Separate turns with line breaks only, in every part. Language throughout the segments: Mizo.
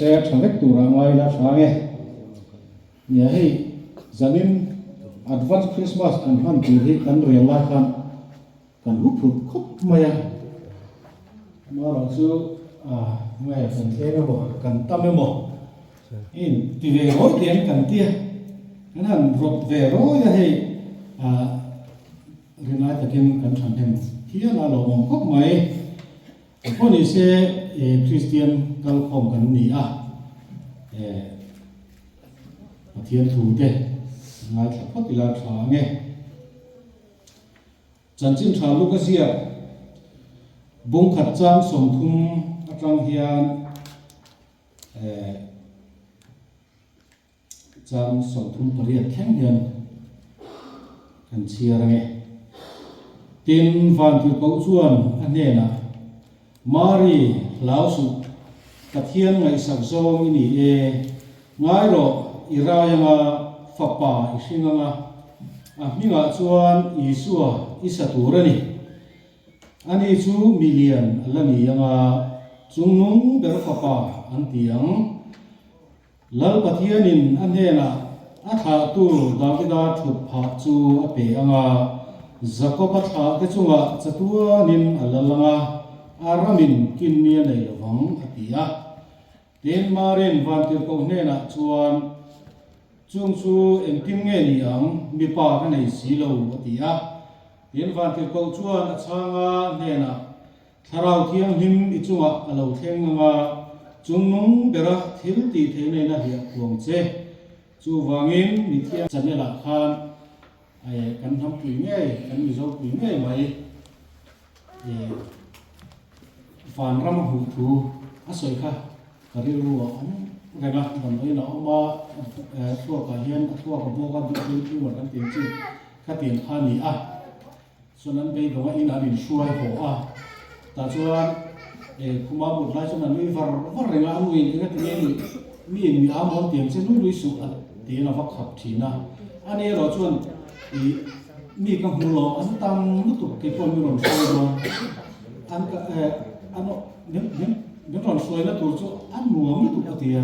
se tha vek turah ngai ila tha nge. Nia hei zanin Advance Christmas kan hman tur hi kan rel lai khan kan hu phut khawp mai a. Amaherawh chu nge kan tlem emaw kan tam emaw in ti ve rawi tih an kan tia kan han rawt ve rawi a hei rinai takin kan thahnem hial a lawmawm khawp mai. Engpawh ni se Kristian kalkhawm kan ni a, Pathian thu te ngaithla phawt ila tha ang e. Chanchin tha luk a ziak bungkhat chang 30 atang hian Chang 38 thleng hian kan chhiar ange. Tin, Vantirhkoh chuan a hnenah, Mari, hlau suh, Pathian ngaihsak zawng i ni e, ngai rawh, i rai anga, fapa i hring anga, a hmingah chuan Isua i sa tur a ni. Ani chu milian a la ni anga, chungnung ber fapa an ti ang. Lal Pathianin a hnenah a thlahtu Davida thut phah chu a pe ang a, Jakob-a thlahte chungah chatuanin a lal ang a, a ramin kinni a nei lo vang, a ti a. Tin, Marin Vantirhkoh hnenah chuan, Chung chu engtin nge ni ang, mipa ka nei si lo, a ti a. Tin, Vantirhkoh chuan a chhanga hnenah, Thlarau Thianghlim i chungah a lo thleng ang a, chungnung bera thil tih theihna in a hliah khuang che. Chuvangin mi thiang channel ah khan kan hnampui ngei, kan Mizopui ngei mai vanram a hmuh thu a sawi kha ka rilru a awm reng a, damdawiin a awm a, thluakah hian a thluak a bawk a, brain tumor kan tih ang chi khatiang kha a ni a. Chuan an beidawng a in an inhruai haw a, tah chuan khuma mut lai chuan a nui var var reng a, a nuin eng a ti nge ni, mi in mi a mawn tiang che nui nui suh a tiin a va khap thin a, ani erawh chuan ih mi ka hmu lo an tam lutuk kei pawh mi rawn hruai dawn an ka an min min min rawn hruaina tur chu a nuam lutuk a ti a,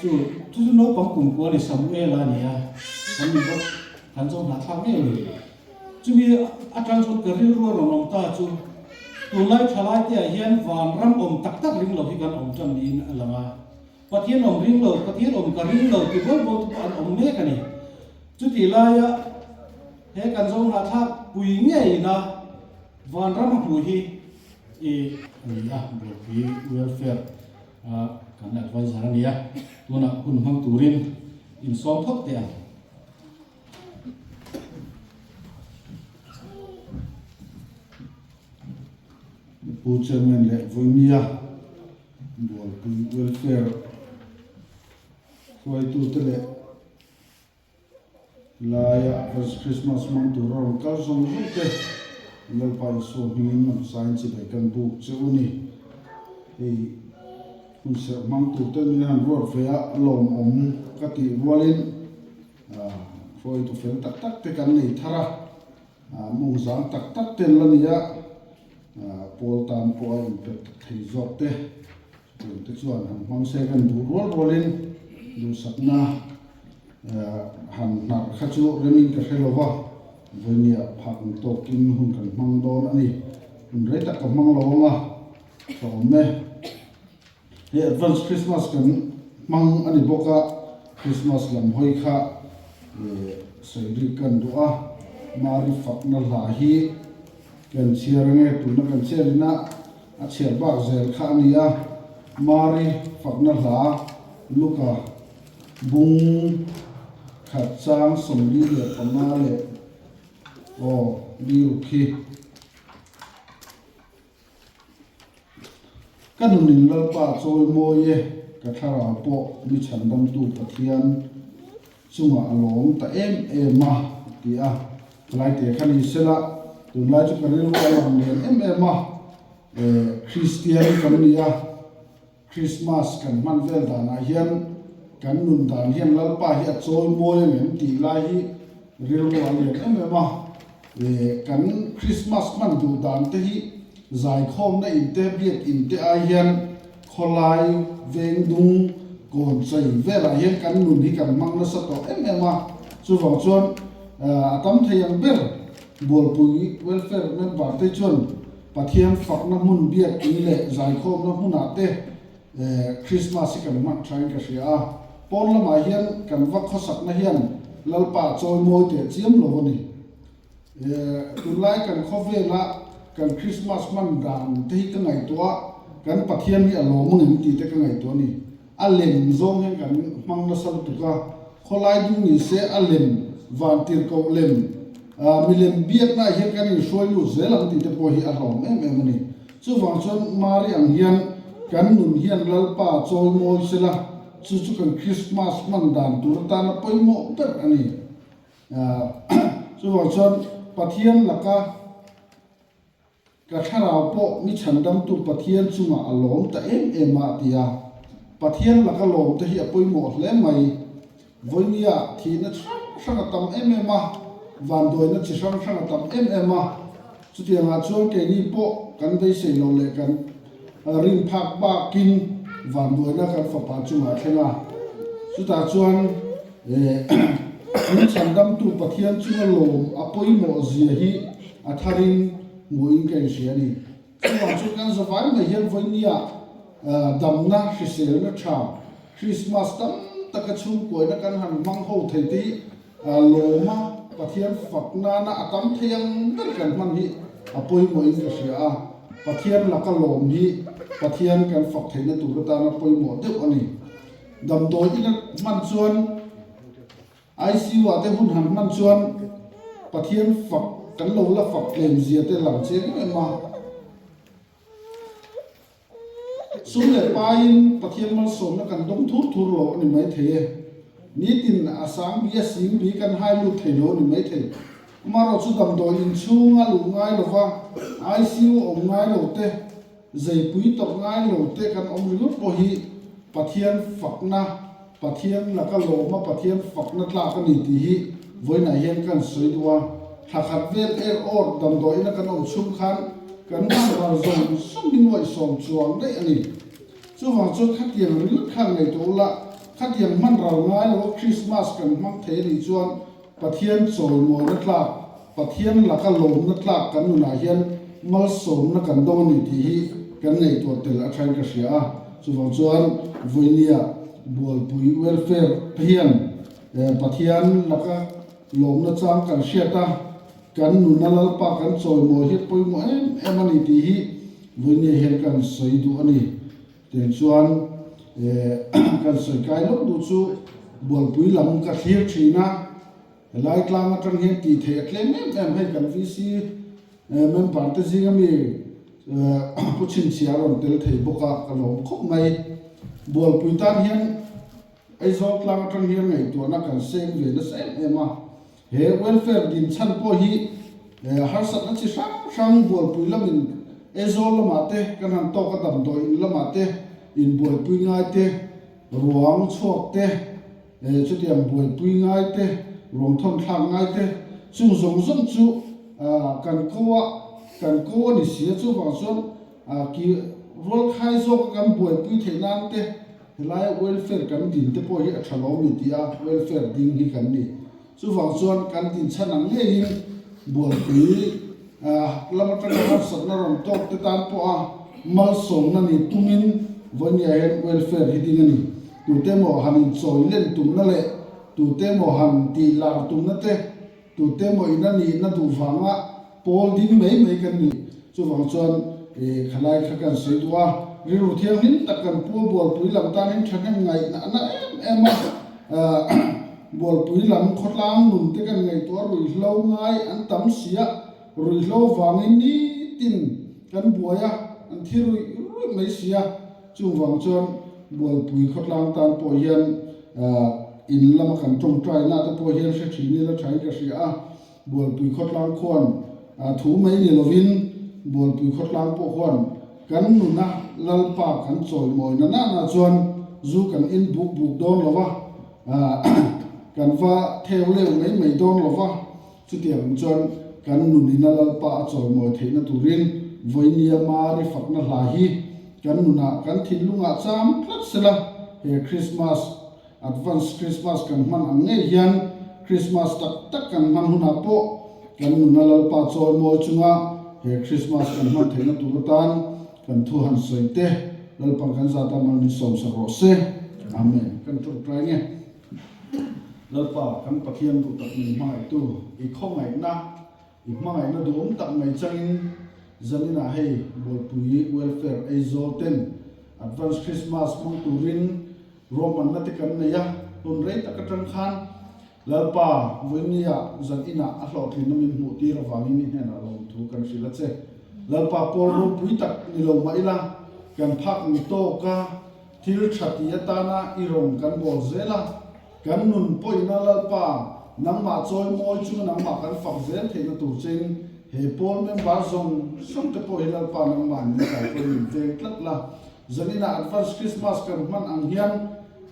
chu chu chu naupang kumkua ni Samuela a ni a, kan ni bawk. Kan zawng hnahthlak ngei a ni. Chumi atang chuan ka rilru a rawn awm ta chu tunlai thalai te ah hian vanram awm tak tak ring lo hi kan awm tan niin a lang a. Pathian awm ring lo, Pathian awm ka ring lo ti bawl bawl te pawh an awm mek a ni. Chutih laia he kan zawng hnahthlak pui ngeiin a vanram a hmuh hi i a ni a, Bualpui Welfare a kan advisor a ni a, tunah hun hmang turin insawm phawt teh ang.
Pu Chairman leh Vawinia Bualpui Welfare hruaitute leh laia First Christmas hmang tur a rawn kal zawng zawng te Lalpa Isua hmingin a hmasain chibai kan buk che u ni. Hei hun serh hmang tur te min han ruat ve a, a lawmawm ka tih rualin hruaitu fel tak tak te kan nei thar a, mawng zang tak tak te an la ni a, pawl tan pawh a inpet thei zawk te chutiang te chuan han hmang se kan duh rual rualin duhsakna han hnarh kha chu remin ka hre lo va, vawinia phak ang tawkin hun kan hmang dawn a ni, hun rei tak ka hmang lo ang a. Ka awm e. Hei advance Christmas kan hmang a ni bawk a, Christmas lam hawi kha sawi rik kan duh a, Mari fakna hla hi kan chhiar ange, tuna kan chhiar ina a chhiar bak zel kha a ni a, Mari fakna hla Luka bung khat chang 45 leh aw biru khi. Ka nunin Lalpa chawi mawi e, ka thlarau pawh mi chhandamtu Pathian chungah a lawm ta em em a, a ti a. Khalaite kha ni sela, tunlai chu ka rilru a lang lian em em a, Kristian kan ni a, Krismas kan hman vel danah hian kan nun dan hian Lalpa hi a chawi mawi ang em tih lai hi rilru a lian em em a. Kan Krismas hman duh dan te hi zaikhawmna in te, biak in te ai hian Khawlai, Vengdung, Kawnchei velah hian kan nun hi kan hmang nasa tawh em em a, chuvang chuan a tam thei ang ber Bualpui Welfare member te chuan Pathian fakna hmun biakin leh zaikhawmna hmunah te Christmas hi kan hman thain ka hria a, pawn lamah hian kan va khawsakna hian Lalpa chawi mawi teh chiam lo a ni. Tunlai kan khawvela kan Christmas hman dan te hi ka ngaihtuah a, kan Pathian hi a lawm ang em tih te ka ngaihtuah a ni. A lem zawng hian kan hmang nasa lutuk a, khawlai dung ni se a lem, van tirhkoh lem, milem biaknaah hian kan inhruai lut zel ang tih te pawh hi a hlawm em em a ni. Chuvang chuan Mari ang hian kan nun hian Lalpa chawi mawi sela, chu chu kan Christmas hman dan tur atana pawimawh ber a ni. Chuvang chuan Pathian laka ka thlarau pawh mi chhandamtu Pathian chungah a lawm ta em em a, a ti a. Pathian laka lawm te hi a pawimawh hle mai. Vawinia thihna chi hrang hrang a tam em em a, vanduaina chi hrang hrang a tam em em a. Chutiangah chuan keini pawh kan beisei loh leh kan rin phak bakin vanduaina kan fapa chungah a thleng a. Chutah chuan min chhandamtu Pathian chunga lawm a pawimawh zia hi a tharin hmuhin ka inhria a ni. Chuvang chuan kan zavai mai hian vawinia damna hriselna tha Krismas tam taka chhungkuaina kan han hmang ho thei te hi lawma Pathian fak nana a tam thei ang ber kan hman hi a pawimawhin ka hria a, Pathian laka lawm hi Pathian kan fak theihna tur atana pawimawh deuh a ni. Damdawi ina hman chuan ICU ah te hun han hman chuan Pathian fak kan lo la fak tlem zia te lang chiang em em a. Sum leh paiin Pathian malsawmna kan dawng thur thur lo a ni maithei e. Nitin a sang bi a sing bi kan hai lut thei lo a ni maithei. Amaherawhchu damdawi inchhunga luh ngai lova ICU awm ngai lo te, zeipui tawrh ngai lo te kan awm ringawt pawh hi Pathian fakna, Pathian laka lawma Pathian fakna tlak a ni tih hi vawiinah hian kan sawi duh a. Thla khat vel er awr damdawiina kan awm chhung khan kan hman ral zawng zawng hi nuaihsawm chuang daih a ni. Chuvang chuan khatiang ringawt khan ngaihtuah ula, khatiang hman ral ngai lo a Krismas kan hmang thei a nih chuan Pathian chawimawina tlak, Pathian laka lawmna tlak kan nunah hian malsawmna kan dawng a ni tih hi kan ngaihtuah tel a thain ka hria a. Chuvang chuan Vawinia Bualpui Welfare te hian Pathian laka lawmna chang kan hriat a, kan nuna Lalpa kan chawimawi hi pawimawh em em a ni tih hi Vawinia hian kan sawi duh a ni. Tiang chuan kan sawi kai lawk duh chu Bualpui lam ka thlir thin a, helai tlang atang hian tih theih a tlem em em hei kan VC member te zinga mi Pu Chhinchhia a rawn tel thei bawk a ka lawm khawp mai. Bualpui tan hian Aizawl tlang atang hian ngaihtuahna kan seng ve nasa em em a. He welfare din chhan pawh hi harsatna chi hrang hrang bualpui lamin Aizawl lamah te kan han tawk a, damdawi in lamah te inbuaipui ngai te, ruang chhuak te, chutiang buaipui ngai te, ruang thawn thlak ngai te, chung zawng zawng chu kan ko a, kan ko a ni si a, chuvang chuan ki rualkhai zawka kan buaipui theih nan te Helaia welfare kan din te pawh hi a tha lo mi tia welfare ding hi kan ni. Chuvang chuan kan din chhan ang ngeiin bualpui lam atanga harsatna rawn tawk te tan pawha malsawmna ni tumin vawinia hian welfare hi ding a ni. Tute emaw han inchawi len tumna leh tute emaw han tih lar tumna te Tute maw in a nihna duh vanga pawl ding mai mai kan ni. Chuvang chuan khalai kha kan sawi duh a, rilru thianghlim tak kan pu a bualpui lam tan hian thahnem ngaihna a na em em a. Bualpui lam khawtlang nun te kan ngaihtuah a, ruihhlo ngai an tam si a, ruihhlo vangin nitin kan buai a, an thi ruih ruih mai si a. Chuvang chuan Bualpui khawtlang tan pawh hian in lama kan tawngtaina te pawh hian hre thin ila thain ka hria a, Bualpui khawtlang khuan thu mai ni lovin Bualpui khawtlang pawh khuan kan nuna Lalpa kan chawimawina nana chuan zu kan in buk buk dawn lo va, kan va theu leu mai mai dawn lo va, chutiang chuan kan nunina Lalpa a chawimawi theihna turin Vawinia Mari fakna hla hi. Kan nunah, kan thinlungah cham tlat sela, he Krismas, Advance Krismas kan hman ang ngei hian Krismas tak tak kan hman hunah pawh kan nuna Lalpa chawi mawi chunga he Krismas kan hman theihna tur atan kan thu han sawi te Lalpan kan zat a mal min sawmsak rawh se. Amen. Kan tawngtai nge. Lalpa kan Pathian duh tak min hmangaihtu i khawngaihna I hmangaihna duhawm tak mai changin zaninah hei Bualpui Welfare Aizawl ten Advance Christmas hmang turin ruahmanna te kan nei a, hun rei tak atang khan Lalpa Vawinia zan inah a hlawhtlinna min hmuh tir avangin i hnenah lawmthu kan hrilh a che. Lalpa pawl ropui tak ni lo mah ila kan phak ni tawk a, thil tha ti atana i rawn kan bawl zel a. Kan nun pawhina Lalpa, nangmah chawi mawi chunga nangmah kan fak zel theihna tur chein he pawl member zawng zawng te pawh hi Lalpa nangmah min kaihruai min veng tlat la. Zaninah Advance Christmas kan hman ang hian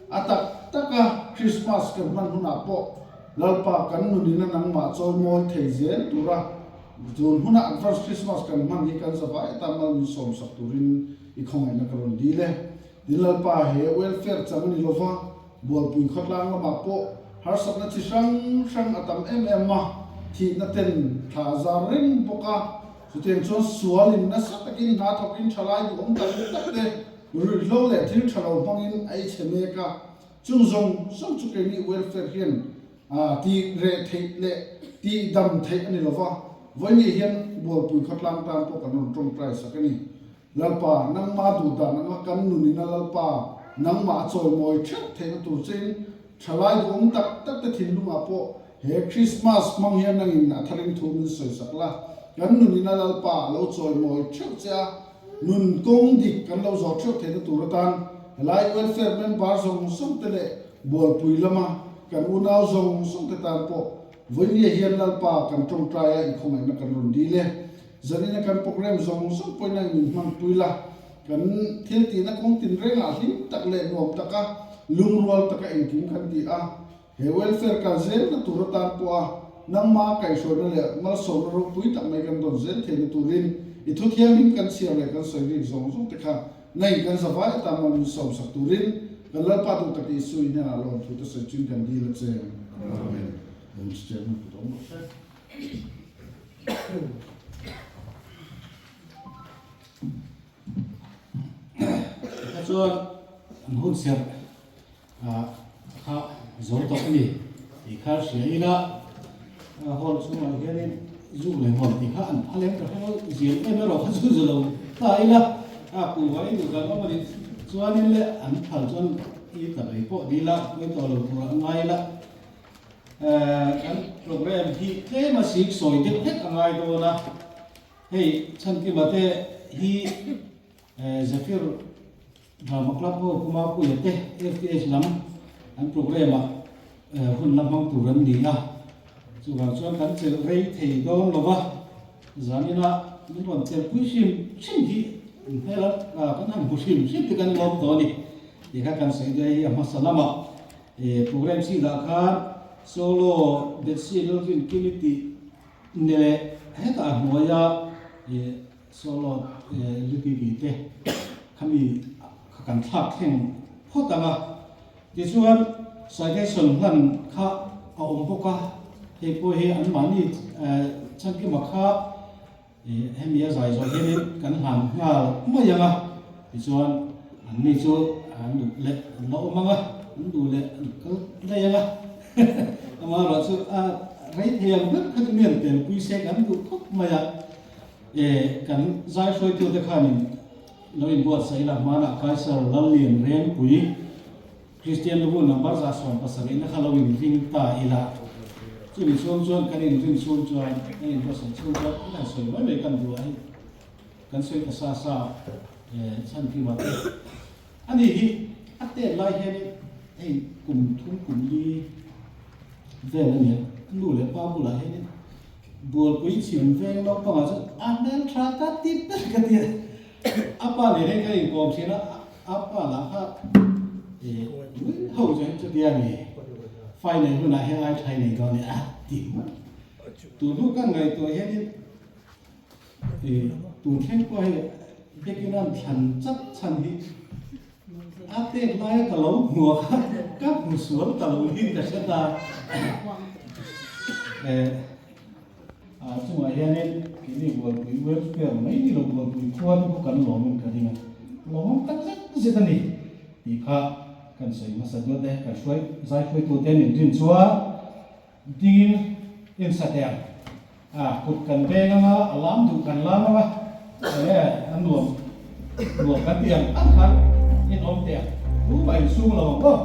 a tak taka Christmas kan hman hunah pawh Lalpa kan nunina nangmah chawi mawi thei zel tura tun huna Advance Christmas kan hman hi kan zavai atan mal min sawmsak turin i khawngaihna ka rawn dil e. Tin Lalpa he welfare chang a ni lova, Bualpui khawtlang lamah pawh harsatna chi hrang hrang a tam em em a, thihna ten thla a zar reng bawk a. Chutiang chuan sualin nasa takin hna thawkin thalai duhawm tak tak te ruihhlo leh thil tha lo hmangin a i chhe mek a. Chung zawng zawng chu keini welfare hian tih reh theih leh tih dam theih a ni lova, vawiin hian Bualpui khawtlang tan pawh kan rawn tawngtai sak a ni. Lalpa, nangmah duh dan anga kan nunin a Lalpa, nangmah a chawimawi theuh theihna tur chein thalai duhawm tak tak te thinlungah pawh he Krismas hmang hian nangin a tharing thu min sawisak la. Kan nunin a Lalpa a lo chawimawi theuh che a, nun kawng dik kan lo zawh theuh theihna tur atan helai welfare member zawng zawng te leh bualpui lama kan unau zawng zawng te tan pawh vawinia hian Lalpa kan tawngtaia inkhawngaihna kan rawn dil e. Zanina kan program zawng zawng pawhin a min hmanpui la, kan thil tihna kawng tinrengah hlim tak leh nuam taka lungrual taka engkim kan ti a, he welfare kal zelna tur atan pawha nangma kaihhruaina leh malsawmna ropui tak mai kan dawn zel theihna turin i thu thianghlim kan chhiar leh kan sawi rik zawng zawng te kha nangin kan zavai atan mal min sawmsak turin kan Lalpa duh tak Isua i hnenah lawmthu te sawi chuin kan dil a che. Amen. Chairman Pu Dawng Rawh Se.
Kha chuan an hun serh kha zo tawh a ni tih kha hria ila hall chhungah hianin zu leh hawn tih kha an phal em ka hre lo zial em erawh kha chu zu lo ta ila a kuhva i duh dan awm a nih chuanin le an phal chuan i ta mai pawh dil a pawi tawh lo turah ngai ila. Kan program hi tlem a sik sawi deuh hlek a ngai dawn a, hei Chhankima te hi Zephyr Drama Club ho Puma Puia te FTH lam an program ah hun la hmang tur an ni a, chuvang chuan kan chelh rei thei dawn lo va, zanina min rawn chelhpui hrim hrim hi hmel a kan han hmu hrim hrim te kan lawm tawh a ni tih kha kan sawi daih hi a hmasa lamah. Program sheet ah khan solo Betsy Lalrinkimi tih ni leh hetah a hnuaia solo Lupibi te khami kha kan thlak thleng phawt ang a. Tichuan citation hlan kha a awm bawk a, hei pawh hi anmahni Chhankima kha Hemi a zai zawh hianin kan hlan nghal mai ang a, tichuan anni chu an duh leh an la awm ang a, an duh leh an kal daih ang a, amaherawh chu a rei thei ang ber kha chu mi an telpui se kan duh khawp mai a, kan zai hruaitute khanin lo inbuatsaih ila hmanah Kaiser Lallian Rengpui, Kristian luhun number 77 na kha lo inring ta ila, chumi chhung chuan kan inrin chhung chuan, kan inbuatsaih chhung chuan kan han sawi mai mai kan duh a hei kan sawi ta sa sa chhan kim a te. Ani hi a tet lai hianin hei kum thum kum li vel a nia, a nu leh pa bulah hianin Bualpui chhim veng naupangah chuan a hmeltha ka ti ber ka ti a. A pa nen hian kan inkawm thin a, a pa lah kha nui ho chu heng chutia ni final hunah hian ai thai nei dawn e a ti mai. Tun hnu kan ngaihtuah hianin tun thleng pawh hei Biakin an thlan chat chhan hi a tet laia ka lo hmu a kha ka hmu sual ta lo niin ka hre ta. A chungah hianin keini Bualpui welfare mai ni lo Bualpui khua te pawh kan lawmin ka ring a, lawmawm tak zet zet a ni tih kha kan sawi hmasa duat e. Kan hruai zai hruaitute min rin chuan Dingin insa teh ang. A kut kan veng anga, a lam duh kan lam anga, enge a nuam nuam kan ti ang ang khan in awm teh ang. Tumah insung lo ang aw.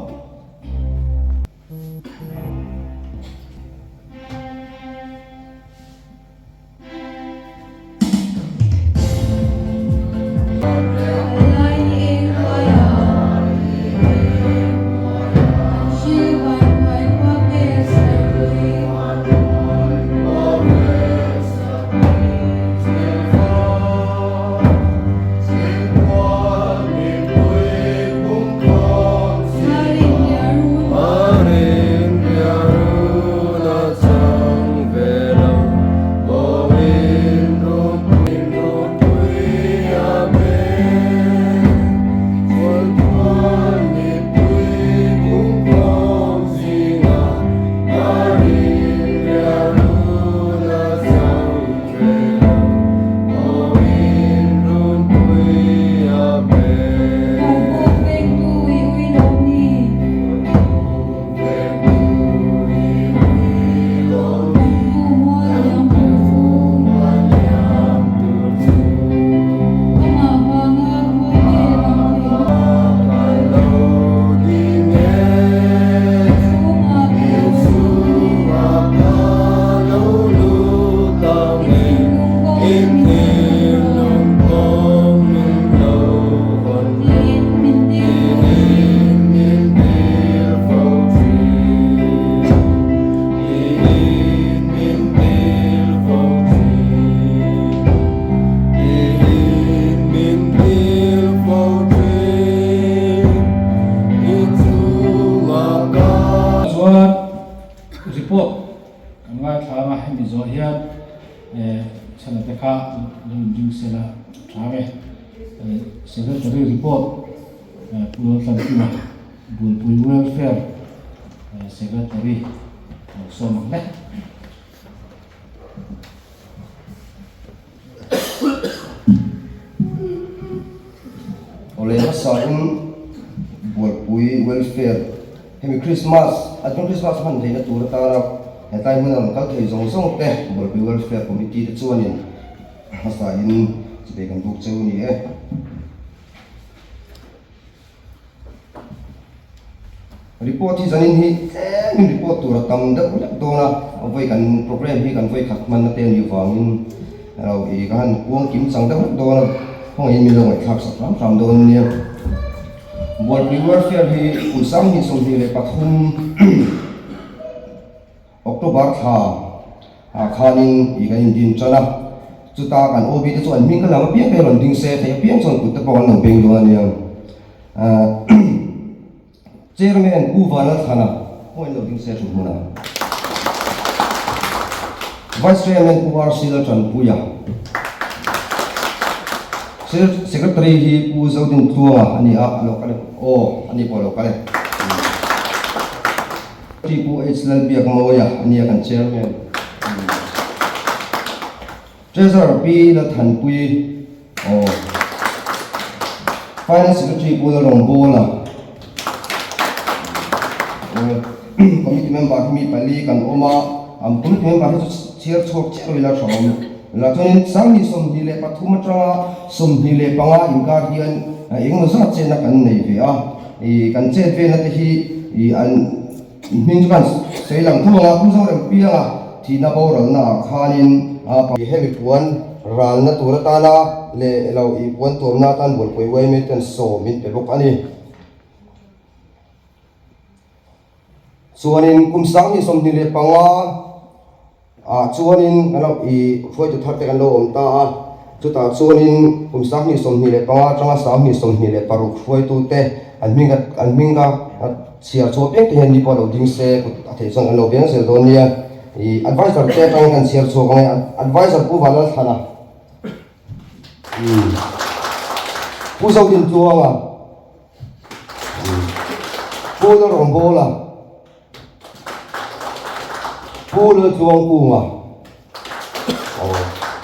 Chuan report kan ngaithla anga hemi zawh hian chhana te kha lo inring sela tha nge secretary report Pu Laltlankima Bualpui Welfare Secretary lo sawm ang le.
Awle hmasa in Bualpui Welfare hemi Christmas Advent Christmas hman theihna tur atana hetlai hmuna rawn kal thei zawng zawng te Bualpui Welfare Committee te chuanin hmasa in chibei kan buk cheu a ni e. Report hi zanin hi tlemin report tur a tam deuh hlek dawn a, vawi kan program hi kan vawi khat hmanna te a nih vangin lo ih ka han kuang kim chang deuh hlek dawn a, khawngaihin min lo ngaihthlak sak hram hram dawn ania. Bualpui Welfare hi kum 2023 October thla ah khanin ih kan indin tan a, chuta kan OB te chu an hming ka lam apiang te rawn ding se thei apiang chuan kut te pawh an lo beng dawn a nia. Chairman Pu Vanlalthlana pawh in lo ding se thu hmun a. Vice Chairman Pu RC Laltanpuia, Secretary hi Pu Zodintluanga a ni a, a lo kal em? Aw, a ni pawh a lo kal e. Pu H Lalbiakmawia a nia kan Chairman. Treasurer Pi Lalthanpuii aw. Finance Secretary Pu Lalrawngbawla aw. Committee member hi mi pali kan awm a, committee member hi chu chhiar chhuak chiah lo ila tha awm la. Chuanin 2023 atanga 25 inkar hian engemaw zat chenna kan nei ve a, ih kan chet velna te hi ih an Hming chu kan sawi lang thung ang a, Pu Zorem pianga thihna boralna ah khanin hemi puan ralna tur atana leh lo ih puan tuamna atan Bualpui yma ten sawm in pe bawk a ni. Chuanin kum 2025 ah chuanin kan lo ih hruaitu thar te kan lo awm ta a, chutah chuanin kum 2025 atanga 2026 hruaitu te an hming an hming ka chhiar chhuah piang te hian ni pawh lo ding se kut a theih chuan kan lo beng zel dawn nia. Ih adviser te atangin kan chhiar chhuak ang e, adviser Pu Vanlalthlana. Pu Zodintluanga, Pu Lalrawngbawla, Pu Laltluangkunga, aw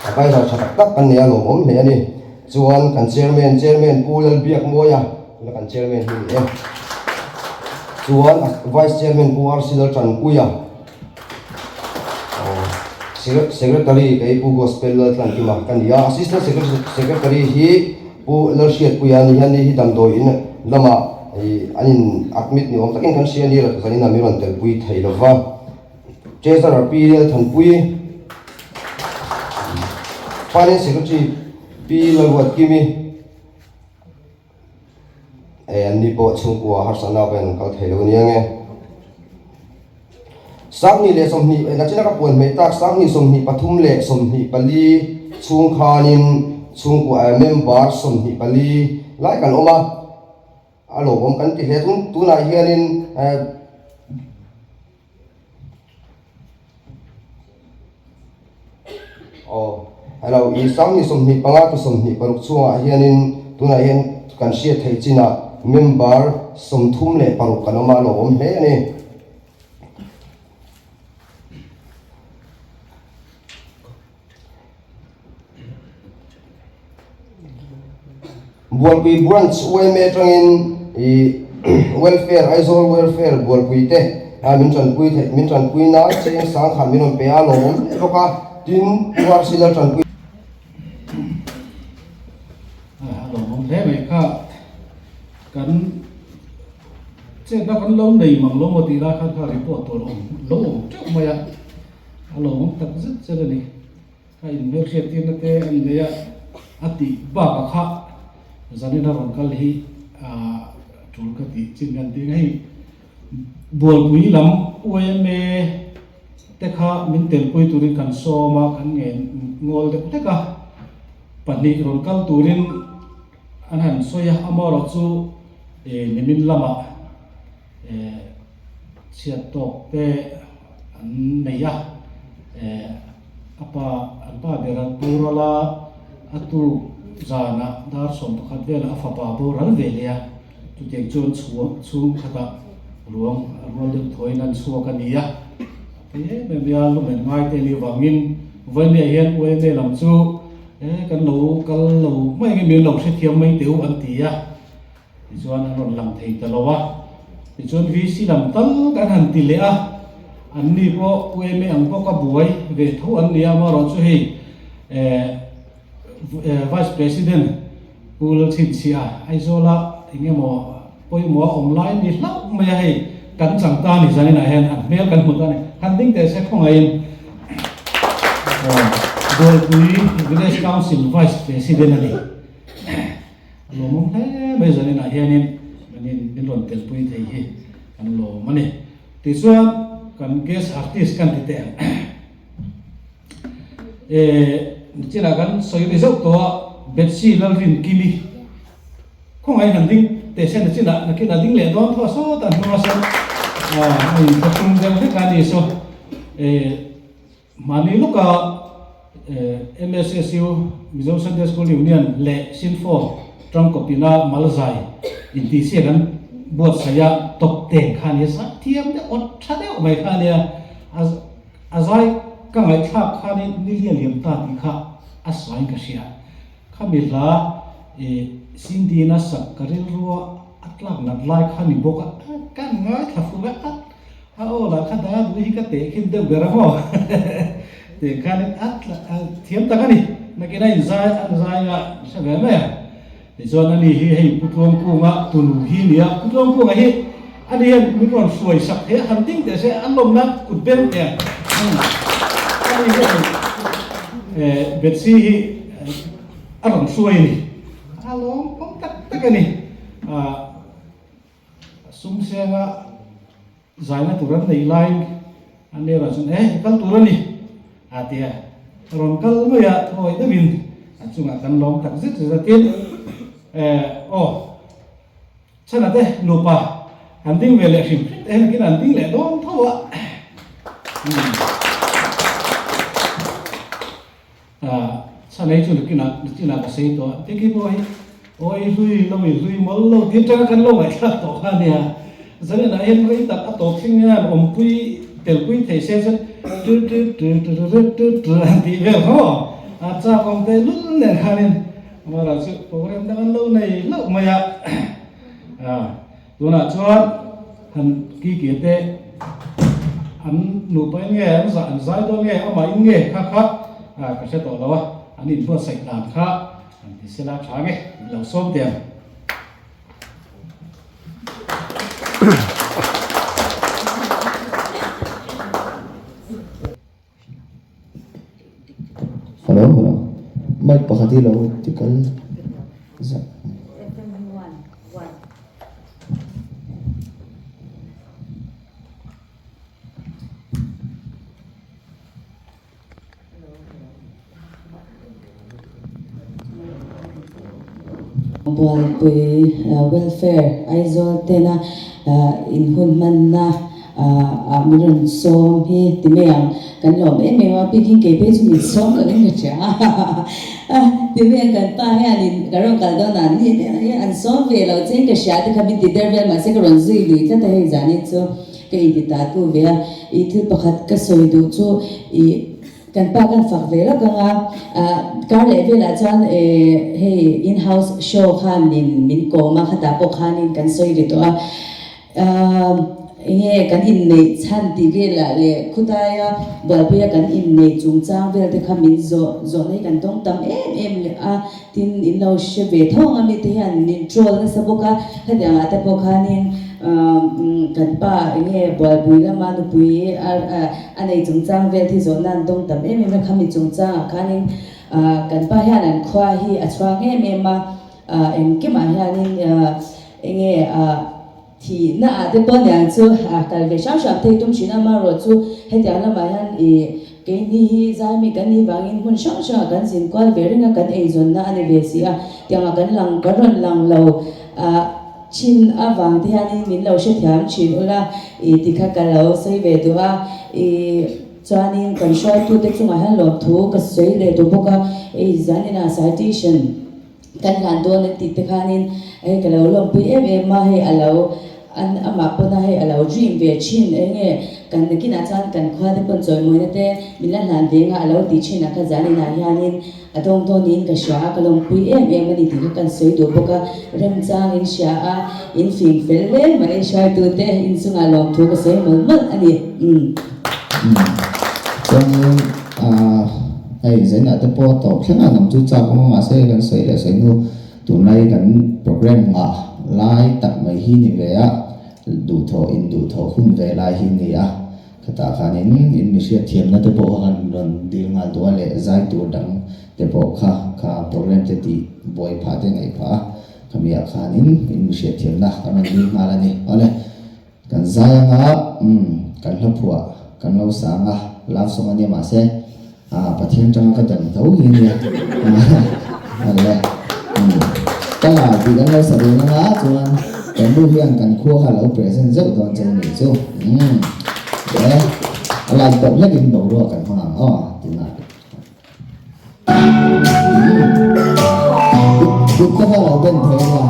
adviser tha tak tak kan nei a lawmawm hle a ni. Chuan kan chairman, chairman Pu Lalbiakmawia, tuna kan chairman hi ni e. Chuan vice chairman Pu RC Laltanpuia, aw secretary kei Pu Gospel Laltlankima ka ni a, assistant secretary hi Pu Lalhriatpuia ni hian ni hi damdawi in lamah ih an in admit ni awm takin kan hria a ni zanin ah min rawn telpui thei lo va. Treasurer Pi Lalthanpui, Finance Secretary Pi Lalruatkimi eh an ni pawh chhungkua harsatna pawhin an kal thei lo nia nge. 20 leh 20 eh nachina ka puan hmeh tak 20 23 leh 24 chhung khanin chhungkua eh member 24 lai kan awm a a lawmawm kan ti hle tun tunah hianin eh Aw hello i 20 25 to 26 chhungah hianin tunah hian kan hriat theih chinah member 36 kan awm a lawmawm hle a ni. Bualpui Branch yma atangin ih Welfare Aizawl Welfare Bualpui te a min tanpui theih min tanpui nan cheng sangkhat min rawn pe a lawmawm hle bawk a tin URC Laltanpui
A lawmawm hle mai kha kan chetna kan lo nei mang lo maw tih lai khan kha report tur awm lo awm teuh mai a a lawmawm tak zet zet a ni. Ka inhmelhriat tirna te an nei a, a tih bakah kha zanin a rawn kal hi ah tul ka tih chin kan tih hei Bualpui lam yma te kha min telpui turin kan sawm a, kan ngen ngawl deuh hlek a, pahnih rawn kal turin an han sawi a, amaherawhchu nimin lamah eh chhiat tawk te an nei a eh a pa an pa ber a boral a a tuk zanah dar 11 velah a fapa boral ve leh a chutiang chuan chhuak chhung khatah ruang a rual deuh thawiin an chhuak a ni a a phei em em mai a lumen ngai te anih vangin vawiin hian yma lam chu eh kan lo kal lo mai ang e min lo hrethiam mai teh u an ti a. Tichuan an rawn lang thei ta lo a, tichuan VC lam tal kan han ti leh a, anni pawh UMA ang bawka buai ve tho an ni a, amaherawhchu hei eh Vice President Pu Lalchhinchhiah Aizawla eng emaw pawimawh a awm lai ni hlauh mai a, hei kan chang ta a ni zaninah hian an hmel kan hmu ta a ni, han ding teh se khawngaihin Bualpui Village Council Vice President a ni. A lawmawm hle mai zaninah hianin min min rawn telpui thei hi kan lawm a ni. Tichuan kan guest artist kan ti teh ang. Eh nichinah kan sawi ri zauh tawh a Betsy Lalrinkimi khawngaih han ding teh se nichinah nakin a ding leh dawn tho a sawtah hnunga sawn a inthlahrung deuh hlek a ni saw eh Mahni lawka MSSU, Mizo Sunday School Union, leh Sinfo tangkawpina Malzai intihsiak an buatsaih a, top ten kha a nia, zai thiam deuh awt tha deuh mai kha a nia, a zai ka ngaihthlak khanin ni lian liam ta tih kha a sawiin ka hria. Khami hla Cindy-in a sak ka rilrua a tlak nat lai kha ni bawk a, ka ngaithla fuh a. A aw lah kha dah duh hi ka teh khin deuh ber a maw tih khanin a thiam tak a ni. Nakin a inzai an zai a hre ve mai a. Tichuan ani hi hei Pu Tluangkunga tunu hi nia. Pu Tluangkunga hi ani hian min rawn hruai sak thei a, han ding teh se a lawmna kut beng teh ang. Ani hian Betsy hi a rawn hruai a ni. A lawm awm tak tak a ni. Sum senga zaina tur an neih laiin an erawh chuan eh i kal tur a ni a ti a, rawn kal mai a thawi deuhin a chungah kan lawm tak zet zet a tin eh aw chhana te nupa an ding ve leh hrim hrim te hian nakin an ding leh dawn tho a. Chhan ei chu nakinah nakinah ka sei tawh a, Diki pawh hi Awi hlui lo i hlui mawl lo tih atanga kan lo ngaihthlak tawh kha a nia. Zalenah hian rei tak a tawp thleng hian awmpui telpui thei se chuan tu tu tu tu tu tu tu tu an tih vel kha maw a chak awm te lul nen khanin amaherawh chu program dang an lo nei hlauh mai a. Tunah chuan han Kiki te an nupa in nge an zah an zai dawn nge amah in nge kha kha ka hre tawh lo a, an inbuatsaih dan kha an ti sela tha nge min lo sawm teh ang.
Hello hello mic pakhat hi lo ti kal zah.
Bualpui Welfare Aizawl tena inhun hmanna ah min rawn sawm hi ti mai ang, kan lawm em em a, bikin kei phei chu min sawm lo in ka hria a, ti mai ang kan pa hianin ka rawn kal dawn ah ni te hi an sawm ve lo che in ka hria te kha min ti der vel mahse ka rawn zui lui tlat a hei zan hi chu ka inti ta tu ve a, i thil pakhat ka sawi duh chu i. Kan pa kan fak ve lawk ang a, kar leh velah chuan hei in house show khan min min kawm a, khatah pawh khanin kan sawi ri tawh a, enge kan inneih chhan tih velah leh khutaia buaipuia kan inneih chungchang vel te kha min zawh zawhna hi kan dawng tam em em leh a, tin in lo hre ve tho ang a mite hian min troll nasa bawk a, khatiang ah te pawh khanin kan pa enge buaipui lama nupui a nei chungchang vel thi zawhna an dawng tam em em a, khami chungchangah khanin kan pa hian an khua hi a chhuang em em a, engkimah hianin enge Thihna ah te pawh niang chu kal ve hram hram thei tum thin a, amaherawh chu hetiang lamah hian ih keini hi zaimi kan nih vangin hmun hrang hrangah kan zin kual ve reng a, kan eizawnna a ni ve si a, tiangah kan lang kan rawn lang lo thin avang te hianin min lo hrethiam thin ula ih ti kha ka lo sawi ve duh a, ih chuanin kan hruaitute chungah hian lawmthu ka sawi leh duh bawk a, ih zaninah citation. Kan hlan dawn an tih te khanin hei ka lo lawmpui em em a, hei a lo an amah pawn a hei a lo dream ve thin eng nge kan nakinah chuan kan khua te pawn chawimawina te min la hlan ve nga a lo tih thin a kha zan inah hianin a dawng dawn niin ka hria a, ka lawmpui em em a ni tih kha kan sawi duh bawk a, remchang in hria a, in fing fel hle mai hruaitu te inchungah lawmthu ka sawi mawlh mawlh a ni. Umm.
Chuanin aah hei zainah te pawh tawp thleng a nam chu chak awm a mahse kan sawi leh sawi hnu tunlai kan program nghah lai tak mai hi ni ve a duhthawh in duhthawh hun ve lai hi ni a khatah khanin in mi hriat thiamna te pawh kha kan rawn dil nghal duh a leh zai tur dang te pawh kha kha program te tih buai phah te ngaih phah a khamiah khanin in mi hriat thiamna kan rawn dil nghal a ni awle. Kan zai anga umm kan hla phuah kan lo sang a, love song a nia mahse ah Pathian tanga ka dan tho hi a nia ale umm ka la tih kan lo sa dun anga chuan kan nu hian kan khua kha lo present zeuh dawn che nih chu umm le a like tawp hlek in boruak kan hmang ang aw tunah. Kut te kha lo ben thei ania.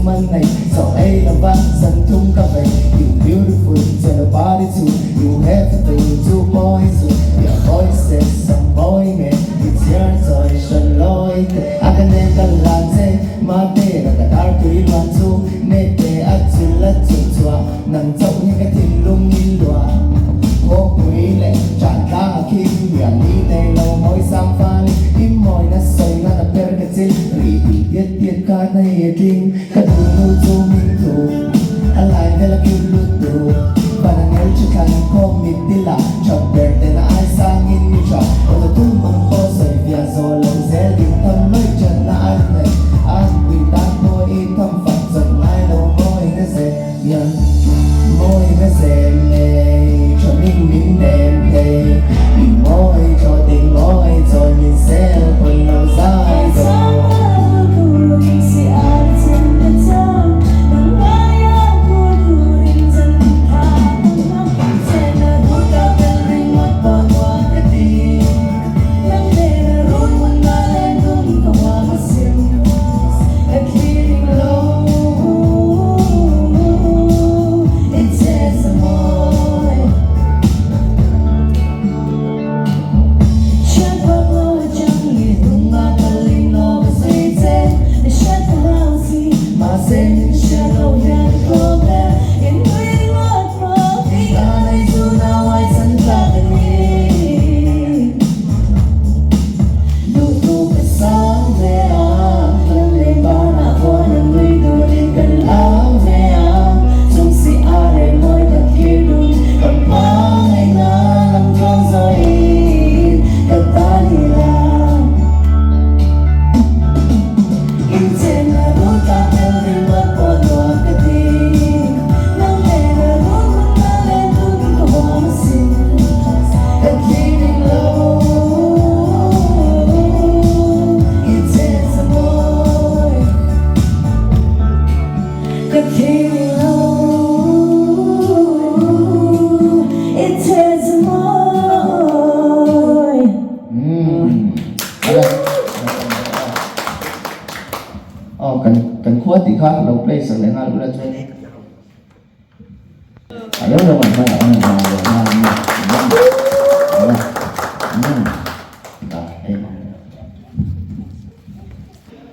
sum an nei Chaw ei lova zan thum ka vei You beautiful chelo party chu You have to chu mawi chu Your voice is a mawi nge I chhiar chawi hran lawi te A ka nen ka lan che Mate la ka dar tui luan chu Ne te a chul a chul chhuah Nang chauh hi ka thinlung i luah Khawpui leh tan tlang a khing Lian ni nei lo mawi sang fal I mawina sawi lan a per ka chil Ri ti tiat tiat kha nei a tling Ka duh nu chu hming thu A lai vel a cute lutuk Van a ngel chi thlan khawm mit tila Tha ber ten a ai sang in mi tha Aw ta tum ang pawh sawi fiah zawh lo zel ding tham lawih that na an nei An pui tan pawh i tham fak chawp ngai lo mawi na zel hian Mawi na zel nei tha min min nem thei I mawi thaw ding mawi chawi min sel pawn lo zai zawh.
Aw kan kan khua tih kha lo play sak leh nghal ula chuan a reu reu an hman ah an han leh nghal a nia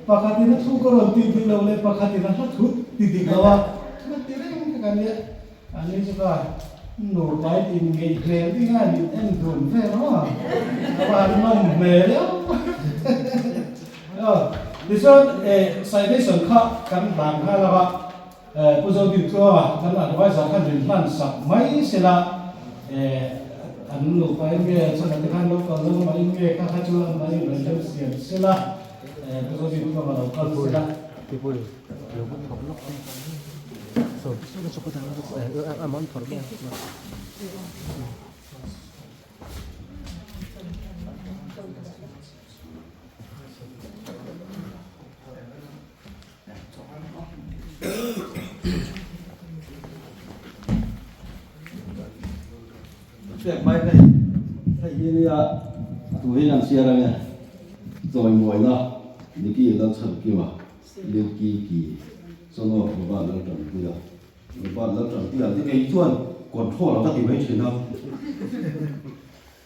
Pakhatin a thu ka rawn tih dik loh leh pakhatin a hla thu ti dik lo a, thil ti reng ka kan nia. A ni chu ka nupai in ngeih hmel ding a in en dun vel a, a va han nawm hmel eo. Tichuan citation kha kan hlan nghal a, Pu Zodin Tluanga kan adviser khan min hlan sak mai sela an nupa in nge chhan te khan lo kal lo mah in nge kha kha chu an mahni rawn rem siam sela Pu Zodin Tluanga lo kal sela.
Pek mai hei hei hi nia tu hi an chhiar ange chawimawina Niki Lalchhankima Lilki ki Chawngawk Robert Laltanpuia Robert Laltanpuia te kei chuan control a ka ti mai thin a.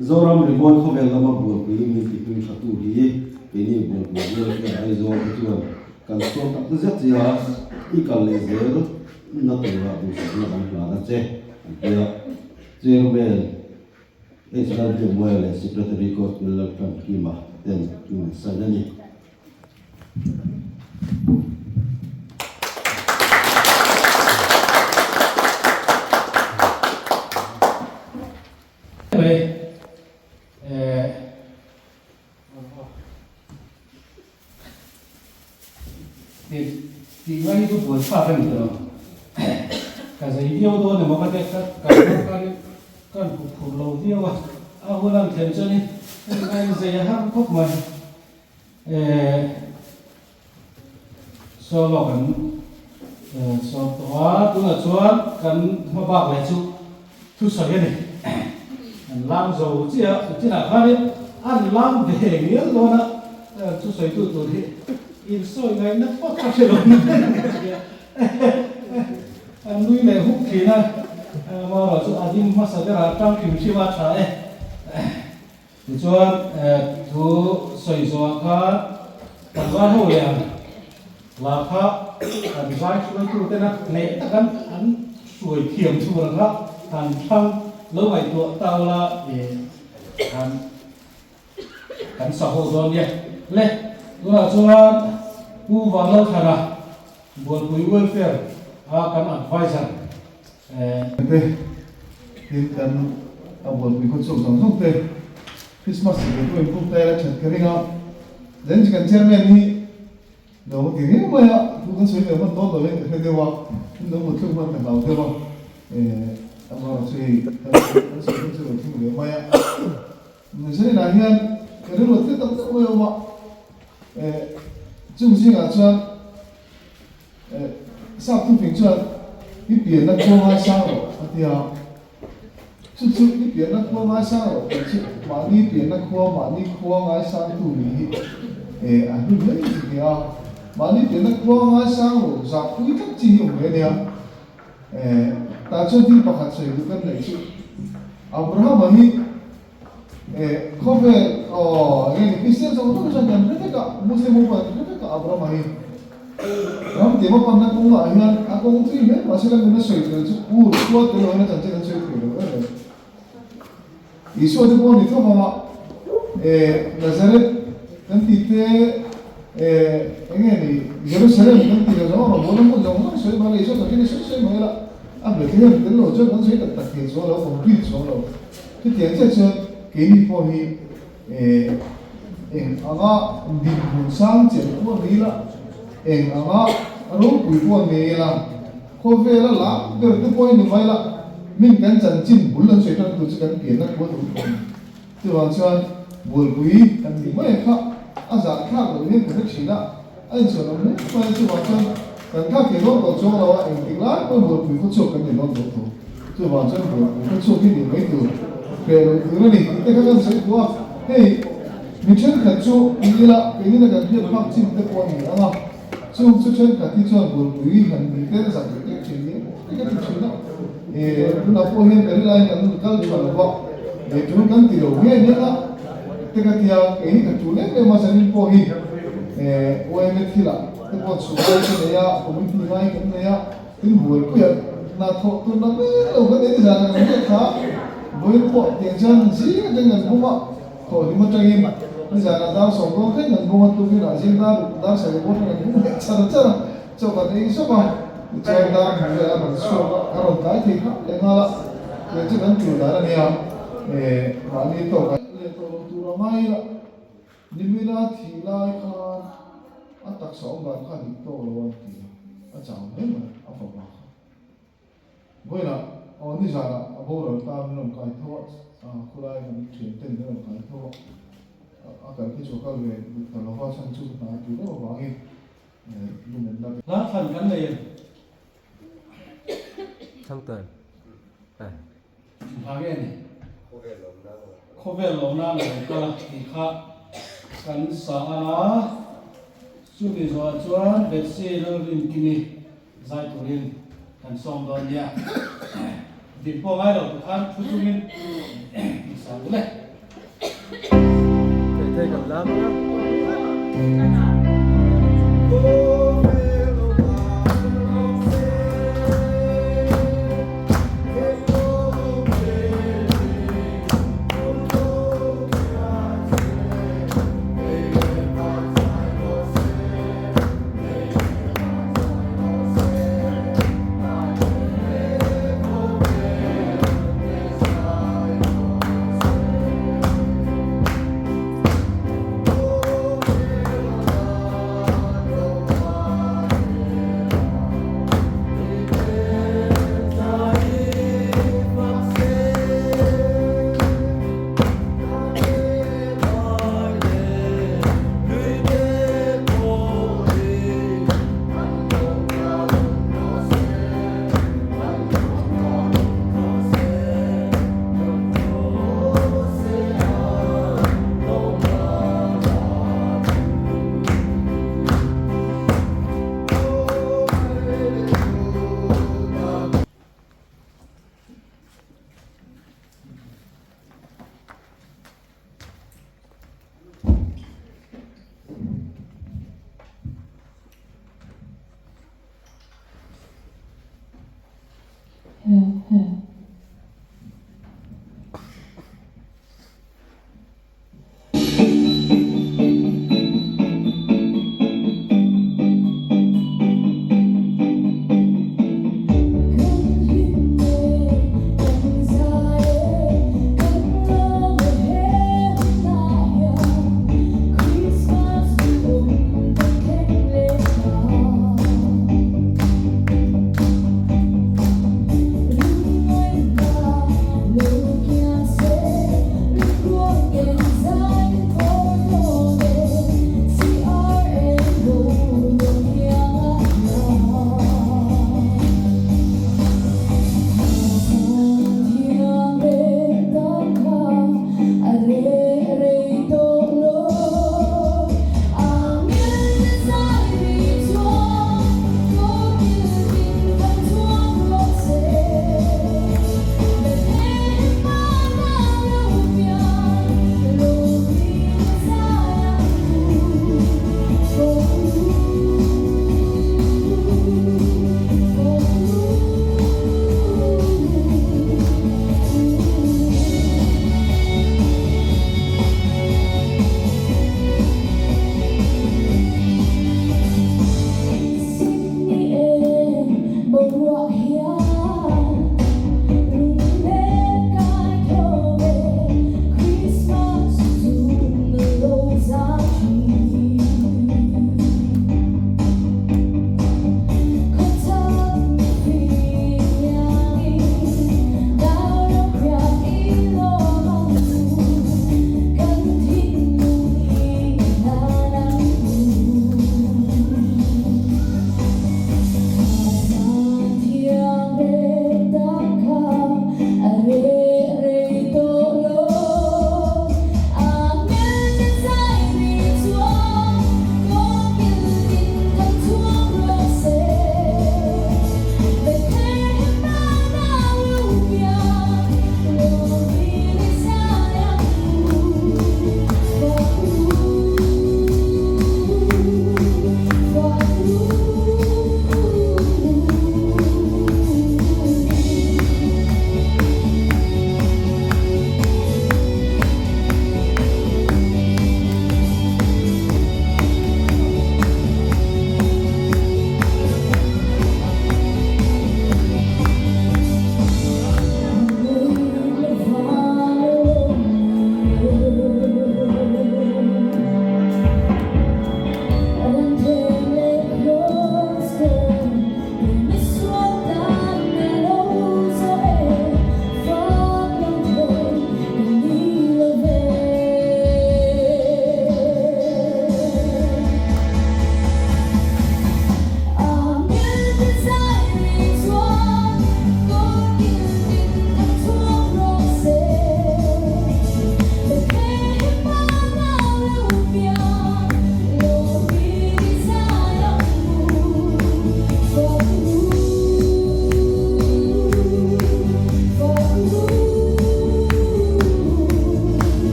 Zoram Rimawi khawvel lama bualpui min tihpui thatu hi keini bualpui bial hian Aizawl te chuan kan chhuak tak zet zia i kal leh zel na tura duhsakna kan hlan a che an ti a. Chairman HL Biakmawia leh Secretary Gospel Laltlankima ten min sign a ni.
Tih mai hi chu buai thlak a ni tawh lo. Ka zei viau dawn emaw ka tia ka kal kan hup phur lo viau a, a hun an thlen chuan in zei a har khawp mai. Solo kan sawm tawh a, tunah chuan kan hma bak leh chu thusawi a ni. An lam zo chiah a, chinah khanin an lam ve ngial dawn a, thusawitu tur hi. Insawi ngaihna phawt ka hre lo ni ber ka hria. An nui leh huk thin a, Mara chu a ding hmasa berah tang hrim hrim a tha e. Tichuan thu sawi zawhah khan kan vai ho leh ang la kha kan vai hruaitu tena hneh tak an an hruai thiam tur ang kha han thlang lo ngaihtuah ta ula han Kan sa ho dawn nia. Le, tunah chuan Pu Vanlalthana, Bualpui Welfare a kan adviser eh.
Te, tin kan a Bualpui khaw chhuak zawng zawng te Christmas chibai pawh in buk ta ila that ka ring a, then chi kan chairman hi lo ti riau mai a, thu kan sawi ve hman dawn lo in ka hre deuh a, in lo muthluk hman ka hlau deuh a, eh amaherawhchu hei kan sawi hun chu lo thleng ve mai a. Zeinah hian ka rilru thil tak tak mai a awm a, eh chung zingah chuan eh sap thuping chuan i pianna khua ngaisang rawh a ti a, chu chu i pianna khua ngaisang rawh tih chu mahni pianna khua mahni khua ngaisangtu nih hi eh a hlu hle chi nia a, mahni pianna khua ngaisang rawh zahpui tlat chi hi awm ve a nia. Eh, tah chuan thil pakhat sawi duh kan neih chu Abrahama hi eh khawvel aw eng nge Kristian zawng zawng chuan kan hre vek a, Muslim ho pawh an hre vek a Abrahama hi ram tiam a panna kawngah hian a kawng thui hle mahse la nuna sawi tel chu Ur khua tel lo hian a chanchin an sawi thei lo em em. Isua te pawh a ni tho vang a, eh Nazareth kan tih te, eh eng nge ni Jerusalem kan tih loh zawng a rawn hmun zawng zawng sawi mai la, Isua chanchin hi sawi sawi mai la, a Bethlehem tel lo chuan kan sawi tak tak thei chuang lo, complete chuang lo. Chutiang chiah chuan keini pawh hi eh eng anga dinhmun sang chelh pawh ni ila, eng anga ropui pawh ni ila, Khawvela lam ber te pawh hi ni mai la, min kan chanchin bul an sawi tan tur chu kan pianna thu a tum thawm. Chuvang chuan Bualpui kan ni mai kha a zah thlak loh hian ka hre thin a, a inchhuan awm hle mai a, chuvang chuan kan thlak thei dawn tawh chuang lo a, engtik lai pawhin Bualpui khaw chhuak kan ni dawn tawh tho. Chuvang chuan Bualpui khaw chhuak hi ni mai tur, hreh loh tur a ni tih te kha kan sawi duh a, hei mi thenkhat chu ni ila keinin a kan hriat phak chin te pawh a ni ang a. Chung chu thenkhat hi chuan Bualpui han ni te zak leh lek thin ni emaw ka ti thin a, eh tunah pawh hian ka rilai kan kal tha lo va, eh tul kan ti lo nge nia a te ka tia, kei hi ka tul em em a zanin pawh hi eh YMA thilah te pawh chhuk ngai ka nei a, committee ngai kan nei a, tin Bualpuia hna thawh tur na mek lo kan nei ni zan ang nge kha vawiin pawh tiang chuan zing atangin kan bum a. Thawhhlim atangin nizanah dar sawm dawn thleng kan bung a, tukin ah zing dar ruk dar sarih bawr thleng kan bung leh char char a, chaw kan ei zawk a, tichuan dar hmu vel a rawn chhuak a, a rawn tlai thei kham leh nghal a, tiang chu kan tul dan a nia, eh mahni tawk a. Leh tawh lo tur a ngai ila, nimina thih lai khan a taksa awm dan kha a dik tawk lo a an ti a, a chau hle mai a fapa kha. Vawiinah aw nizanah a boral ta min rawn kai tho a, khulai kan thian ten min rawn kai tho a, a kal khi chu a kal ve duh ta lova chhan chu hna a tih deuh avangin lumen la.
Hla thlan kan nei em?
Thangtan eh.
Hla nge ni? Khawvel lawmna a lo kal a tih kha kan sa a, chumi zawhah chuan Betsy Lalrinkimi Zai turin kan sawm dawn nia. Din pawh ngai lo tu khan thu chungin in sa ul e.
Thei thei kan lam a.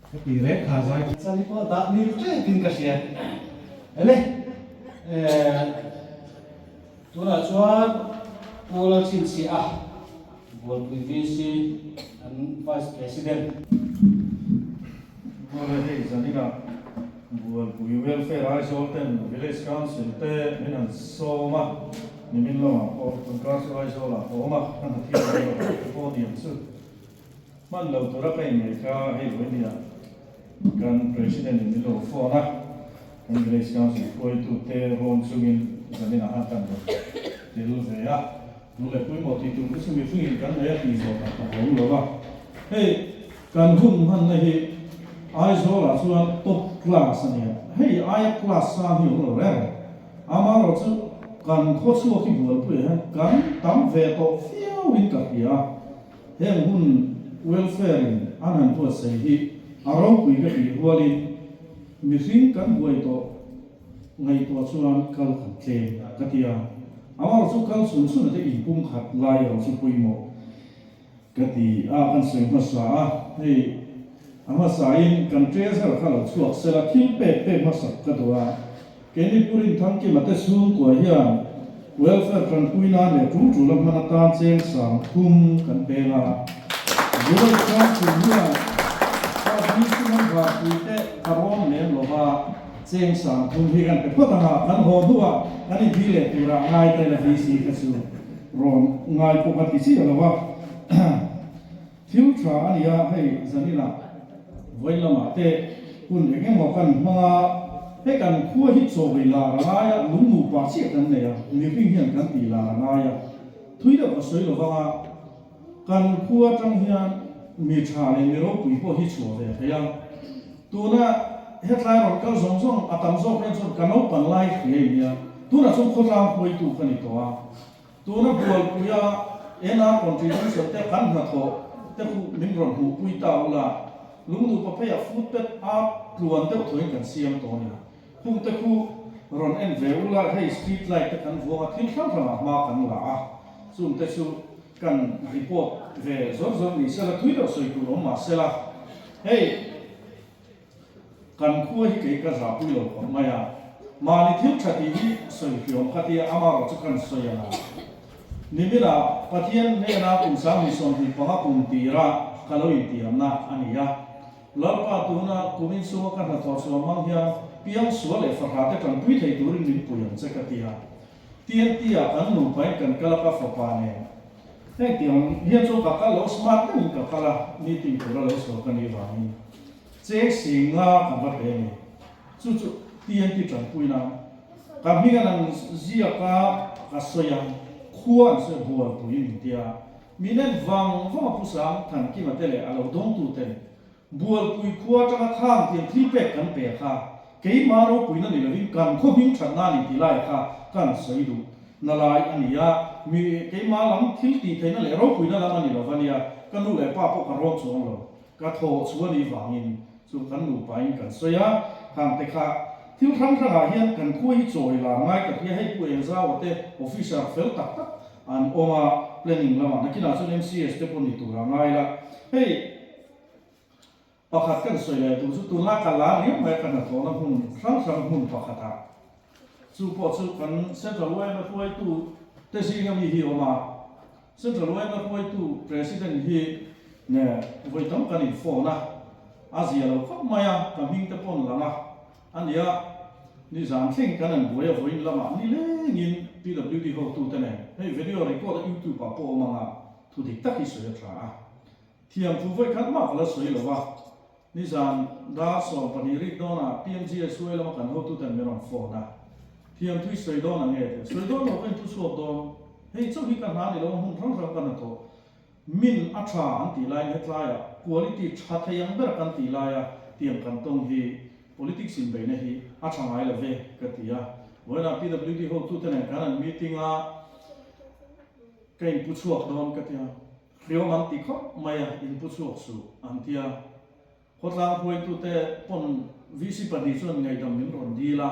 Heti reng kha zai chali pawh dah nil tep in ka hria. Ele eh tunah chuan Pu Lalchhinchhiah a Bualpui VC an Vice President.
Mawle hei zaninah Bualpui Welfare Aizawl ten Village Council te min han sawm a, nimin lamah pawh tun kar chu Aizawlah ka awm a, ka hna thiam dawn lovah te pawh niang chu. Hman lo tura ka inngaih kha hei vawinia kan President in min lo phone a, kan Village Council hruaitute rawn chungin zaninah han kan rawn tel ve a, nu leh pawimawh tih tur te chu mihringin kan nei a tih zawh tak a awm lo a. Hei kan hun hmanna hi Aizawlah chuan top class a nia, hei aia class sang hi awm lo reng. Amaherawhchu kan khawchhuak hi bualpuiah hian kan tam ve tawh viauin ka hria a. Heng hun welfare in an han buatsaih hi a ropui ka tih rualin mihring kan buai tawh ngaihtuah chuan kal kan tlem ka ti a. Amaherawhchu chu kal chhun chhun ate inpum khat lai erawh chu pawimawh ka ti a, kan sawi hmasa a. Hei a hmasain kan treasure kha lo chhuak sela thil pek pek hmasak ka duh a. Keini Pu Rinthangkima te chhungkua hian welfare tanpui nan leh tul tul a hman atan cheng 3000 kan peng a. Village Council hian Party chunga varpui te a rawn lem lova cheng 3000 hi kan pe phawt ang a, kan haw hnuah kan inti leh turah ngai ta ila VC kha chu rawn ngai pawh ka ti chiah lo a. Thil tha a ni a, hei zaninah vawi lamah te hun eng emaw kan hmang a, hei kan khua hi chawi lar a ngai a, lung nupa chiah kan nei a, mihring hian kan tih lar a ngai a, thui deuh ka sawi lo vang a, kan khua atang hian mi tha leh mi ropui pawh hi chhuah ve thei a, tuna hetlai rawn kal zawng zawng a tam zawk hian chuan ka naupan lai hria i nia, tunah chuan khawtlang hruaitu ka ni tawh a. Tuna bualpuia NR contribution te kan hnathawh te khu min rawn hmuhpui ta ula, lungnupa pheiah footpath a tluan deuh thuin kan siam tawh a ni. Hung te khu rawn en ve ula, hei street light te kan vuang a, thil hrang hrangah hma kan la a, chung te chu kan report ve zawr zawr ni sela, tui deuh sawi tur awm mah sela, hei. Kan khua hi kei ka zahpui lo khawp mai a, mahni thil tha tih hi sawi hriawm kha tia amarawh chu kan sawi ang a. Nimina Pathian hnena kum 2025 kum tira ka lo intiamna a ni a. Lalpa tuna kum inchhunga ka hnathawh chhuah hmang hian piang sual leh fahrah te tanpui thei turin min pui ang che ka ti a. TNT ah kan nupain kan kal a ka fapa nen. Heng tiang hian chuan ka kal lo smart deuhin ka kal a, meeting tura lo sawi ka nih vangin cheng si nga kan va pe a ni. Chu chu TNT tanpui nan ka hming an an ziak a, ka sawi a, khua an sawi a, bualpui min tia. Min en vang vang a Pu Sang Thankima te leh a lo dawngtu ten Bualpui khua atanga khang tiang thil pek kan pe kha keimah ropuina ni lovin kan khaw hming that nan inti lai kha kan sawi duh na lai a ni a, mi keimah lam thil tih theihna leh ropuina lam a ni lova nia, ka nu leh pa pawh ka rawn chuang lo, ka thaw chu a nih vangin chu kan nupain kan sawi a, khang te kha thil hrang hrangah hian kan khua hi chawi lar ngai ka hria, hei Pu Engzaua te officer fel tak tak an awm a, planning lamah nakinah chuan MCS te pawh ni tur a ngai la, hei. Pakhat kan sawi leh duh chu tunlai ka la riau mai ka hnathawhna hmun hrang hrang hmun pakhatah chu pawh chu kan Central yma hruaitu te zinga mi hi awm a, Central yma hruaitu President hi nge vawi tam kan in phone a, a zia lo khawp mai a, ka hming te pawn lang a a nia, nizan thleng kan an buai a vawiin lamah nilengin PWD hotu te nen hei video record a youtube ah pawh awm ang a, thu dik tak hi sawi a tha a. Thiam thu vawi khat mah ka la sawi lo a, nizan dar 12 rik dawnah PMGSUA lama kan hotuten min rawn phone a, thiam thu i sawi dawn ang nge tih a sawi dawn lo ka inthu chhuak dawn, hei chauh hi ka hna ni lo a hmun hrang hrang ka hnathawh min a tha an tih laiin hetlaiah quality tha thei ang ber kan tih laia tiang kan tawng hi politics inbeihna hi a tha ngai lo ve ka ti a, vawiinah PWD hotute nen kan an meeting a ka inpu chhuak dawn ka ti a. Hriawm an ti khawp mai a, in pu chhuak suh an ti a. Khawtlang hruaitute pawn VC pahnih chuan ngaihdam min rawn dil a,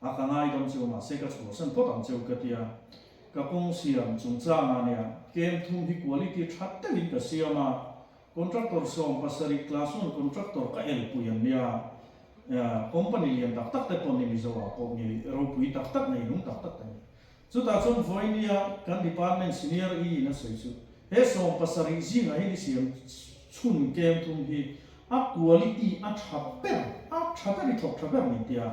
a ka ngaidam cheu mahse ka chhuahsan phawt ang cheu ka ti a. Ka kawng siam chungchangah nia kem thum hi quality tha deuhin ka siam a, contractor 17 class one contractor ka elpui an nia, company lian tak tak te pawn ni Mizo ah pawh ngei ropui tak tak nei nung tak tak te ni. Chutah chuan vawinia kan department senior i in a sawi chu he 70 zingah hian i siam chhun kem thum hi a quality a tha ber, a tha ber i thawk tha ber min tia.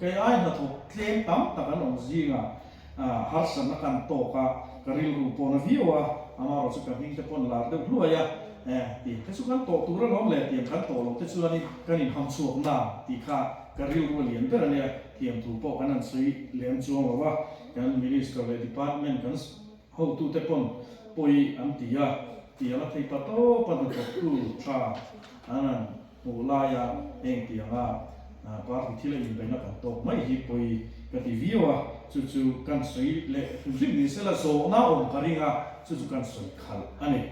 Kei ai hnathawk tlem tam tak an awm zingah harsatna kan tawk a, ka rilru pawh na viau a, amaherawhchu ka hming te pawn lar deuh hluai a. Tih te chu kan tawh tur alawm le tiang kan tawh loh te chuanin kan inham chhuak na tih kha ka rilru a lian ber a nia. Thiamthu pawh kan han sawi lem chuang lo a, kan Minister leh Department kan hotute pawn pawi an ti a, tiang a thei pa tawp a hnathawktu tha an han hmuh laia heng tianga party thil a inbeihna kan tawk mai hi pawi ka ti viau a, chu chu kan sawi leh hrim hrim ni sela zawhna awm ka ring a, chu chu kan sawi khalh a ni.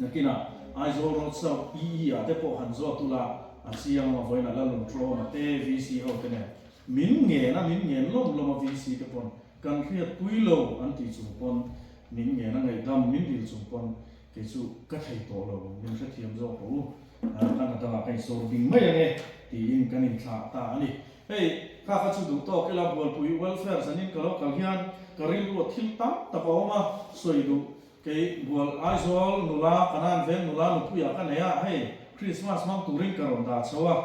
Nakinah Aizawl Road South EE ah te pawh han zawt ula a chiang a, vawiinah Lalun Tlawma te VC ho te nen min ngen a, min ngen lawm lawm a VC te pawn kan hriatpui lo an tih chung pawn min ngen a, ngaihdam min dil chung pawn kei chu ka thei tawh lo, min hrethiam zawk rawh u, ka hna dangah ka insawr ding mai ange tiin kan inthlah ta a ni. Hei kha kha chu duh tawk ila Bualpui Welfare zanin ka lo kal hian ka rilru a thil tam tak a awm a, sawi duh Kei Bual Aizawl nula Kanan veng nula nupuiah ka nei a, hei Christmas hmang turin ka rawn dah chho a,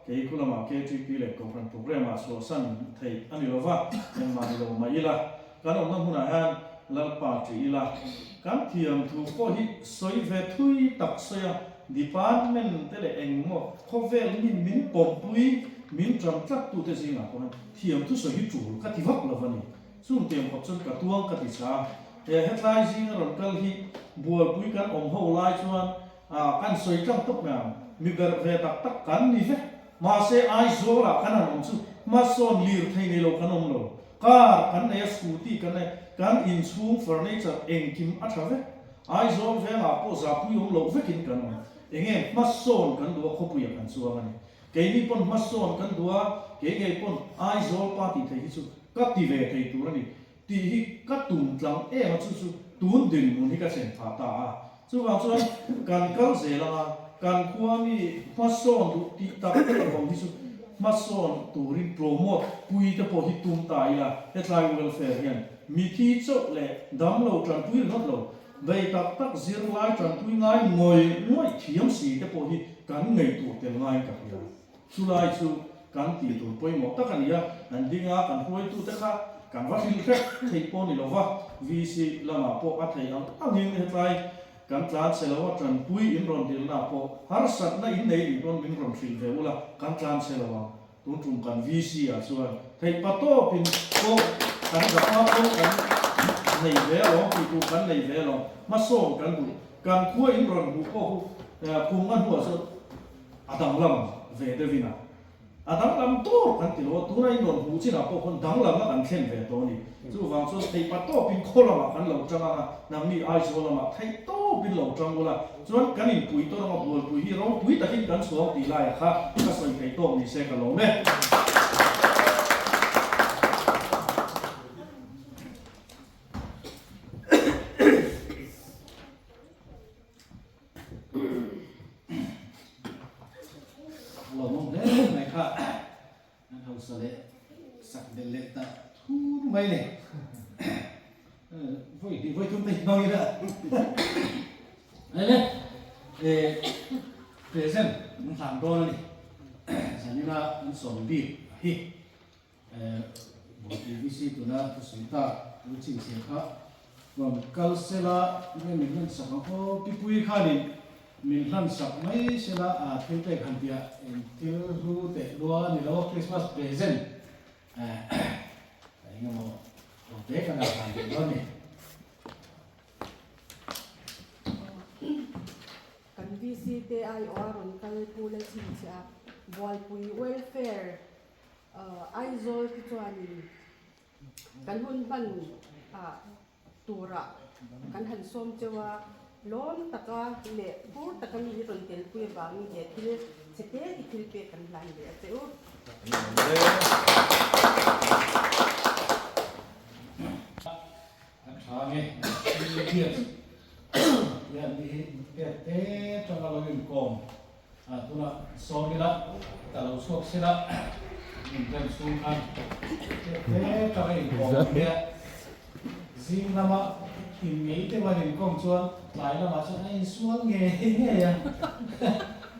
kei khu lamah KTP leh Kohhran programme ah chhuahsan theih a ni lova, engmah ni lo mah ila, kan awmna hmunah hian Lalpa ṭih ila, kan thiam thu pawh hi sawi ve thui tak sawi a, department te leh engmaw khawvel mi min pawmpui min ṭan tlat tute zingah pawh hian thiam thu sawi hi ṭul ka ti vak lo a ni. Chung tiang khawp chuan ka tuang ka ti cha. He hetlai zing a rawn kal hi bualpui kan awm ho lai chuan ah kan sawi tlang tawp mai ang. Mi berh ve tak tak kan ni vek. Mahse Aizawl ah kan han awm chu hmasawn lir thei nei lo kan awm lo. Car kan nei a, scooty kan nei, kan inchhung furniture engkim a tha vek. Aizawl vengah pawh zapui awm loh vekin kan awm. Enge hmasawn kan duh a khawpuiah kan chuang a ni. Keini pawn hmasawn kan duh a, kei ngei pawn Aizawl pa tih theih hi chu ka ti ve thei tur a ni tih hi ka tum tlang em a, chu chu tun dinhmun hi ka thlen phah ta a. Chuvang chuan kan kal zel ang a, kan khua mi hmasawn duh tih tak tak awm hi chu hmasawn turin promote pui te pawh hi tum ta ila, hetlai welfare hian mithi chauh leh damlo tanpui ringawt lo Vei tak tak zirlai tanpui ngai ngawih ngawih thiam si te pawh hi kan ngaihtuah tel ngaiin ka hria. Chulai chu kan tih tur pawimawh tak a ni a, kan ding a, kan hruaitute kha kan va hrilh hrek theih pawh ni lova, VC lamah pawh a theih ang angin hetlai kan tlan chhe lo a, tanpui in rawn dilna pawh harsatna in nei nih pawn min rawn hrilh ve ula, kan tlan chhe lo ang. Tun tum kan VC ah chuan theih pa tawpin pawh kan dapa pawh kan nei ve alawm tih tur kan nei ve alawm hmasawn kan duh kan khua in rawn hmuh pawh hu kum nga hnuah chuan a danglam ve deuhin a a danglam tur kan ti lo a tuna in rawn hmuh chinah pawh khawn danglamna kan thlen ve tawh a ni chuvang chuan theih pa tawpin khaw lamah kan lo tang ang a nangni Aizawl lamah theih tawpin lo tang ula Chuan kan inpui tawh ranga bualpui hi ropui takin kan chhuang tih laiah kha ka sawi thei tawk ni se ka lawm e.
Lawmawm hle mai kha. An hausa leh sak belh leh ta thur mai le. Vawi hnih vawi thum te hi hmang ila. Hei le, present an hlan dawn a ni. Zanina an sawm bik hi Bawlhpui VC tuna thusawi tak an chhinchhiah kha rawn kal sela nge min hlan sak ang aw Pipui khanin Min hlan sak mai sela a thil pek han tih ah eng thil hlu teh lua a ni lo a Christmas present eng emaw ho te kan han hlan duh dawn a ni.
Kan VC te aiawh a rawn kal Pu Lalchhinchhiah Bualpui Welfare Aizawl te chuanin kan hun hman ah Turah kan han sawm cheu a, lawm taka leh phur taka mi hi rawn telpui avangin he thil chhe te hi thil pek kan hlan ve a che u.
A tha nge thil hian mi hi pek te tanga lo inkawm a tunah sawm ila ka lo chhuak sela min rem chhung khan pek te tanga inkawm ang nia. Zing lama inngei deuh an inkawm chuan tlai lamah chuan a insual ngei ngei a.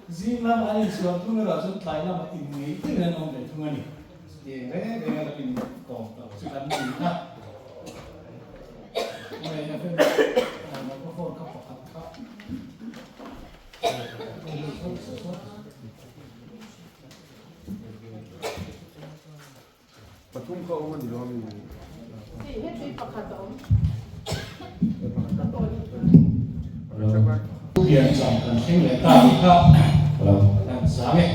Zing lama an insual thung erawh chuan tlai lamah inngei deuhin an awm ve thung a ni. Chutiang reng reng a lo inkawm tawh chu kan ni a. Microphone kha pakhat kha. Piancham kan thleng leh ta tih kha kan zang e.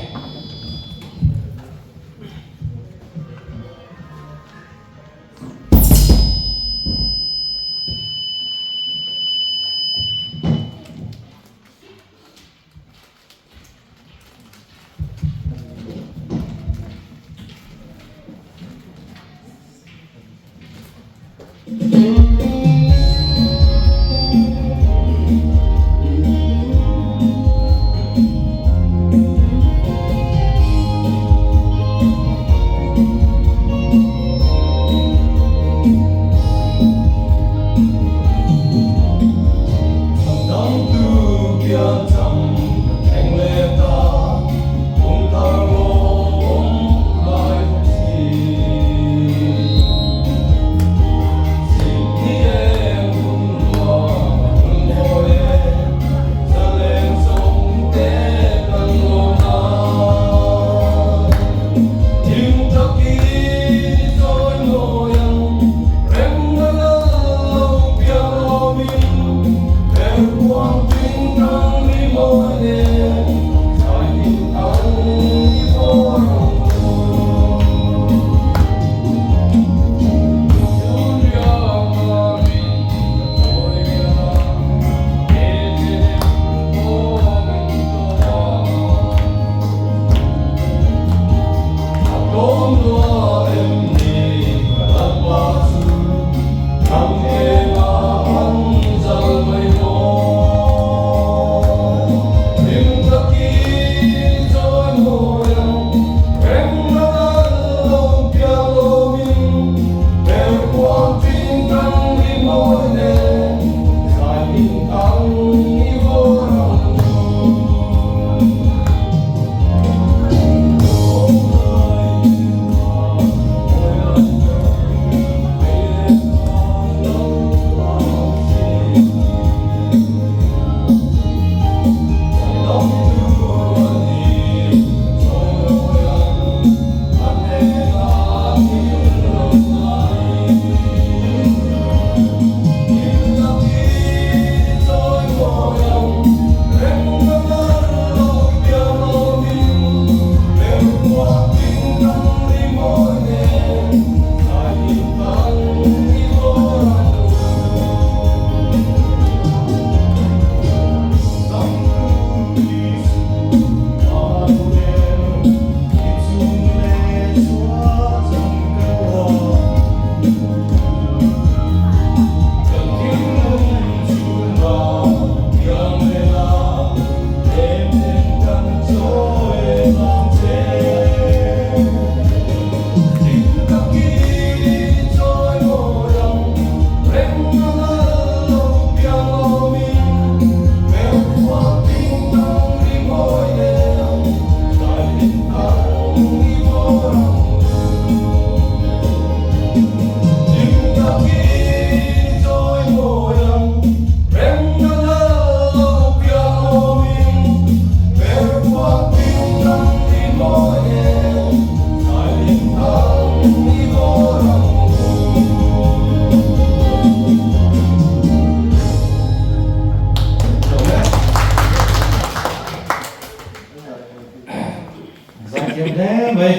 Zaithiam hle mai.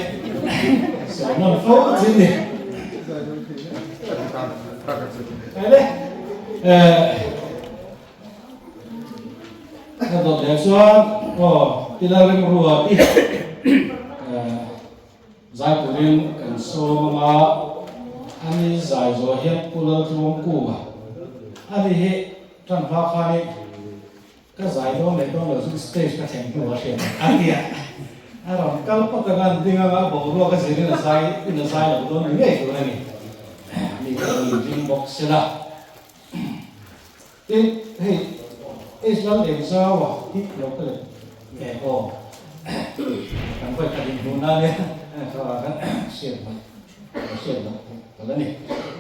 Sawi nawn fo chin ni. Ele. Eh. Ka dawt leh chuan aw tila reng rua ti. Eh. Zai turin kan sawm anga ani zai zawh hian Pu Laltluang Kunga ani hi tan hma khanin Ka zai dawn leh dawn lo chu stage ka thleng hnu a hriat a ti a, a rawn kal phawt anga an ding anga boruak a zirin a zai in a zai lo dawn ni ngei tur a ni. Mi ka rawn inring bawk se la. Tin, hei Israel Engzau-a hi lo ka let ve aw. Kan vawi khat inhmuh nan e thlalak khan hriat loh hriat loh ka la ni.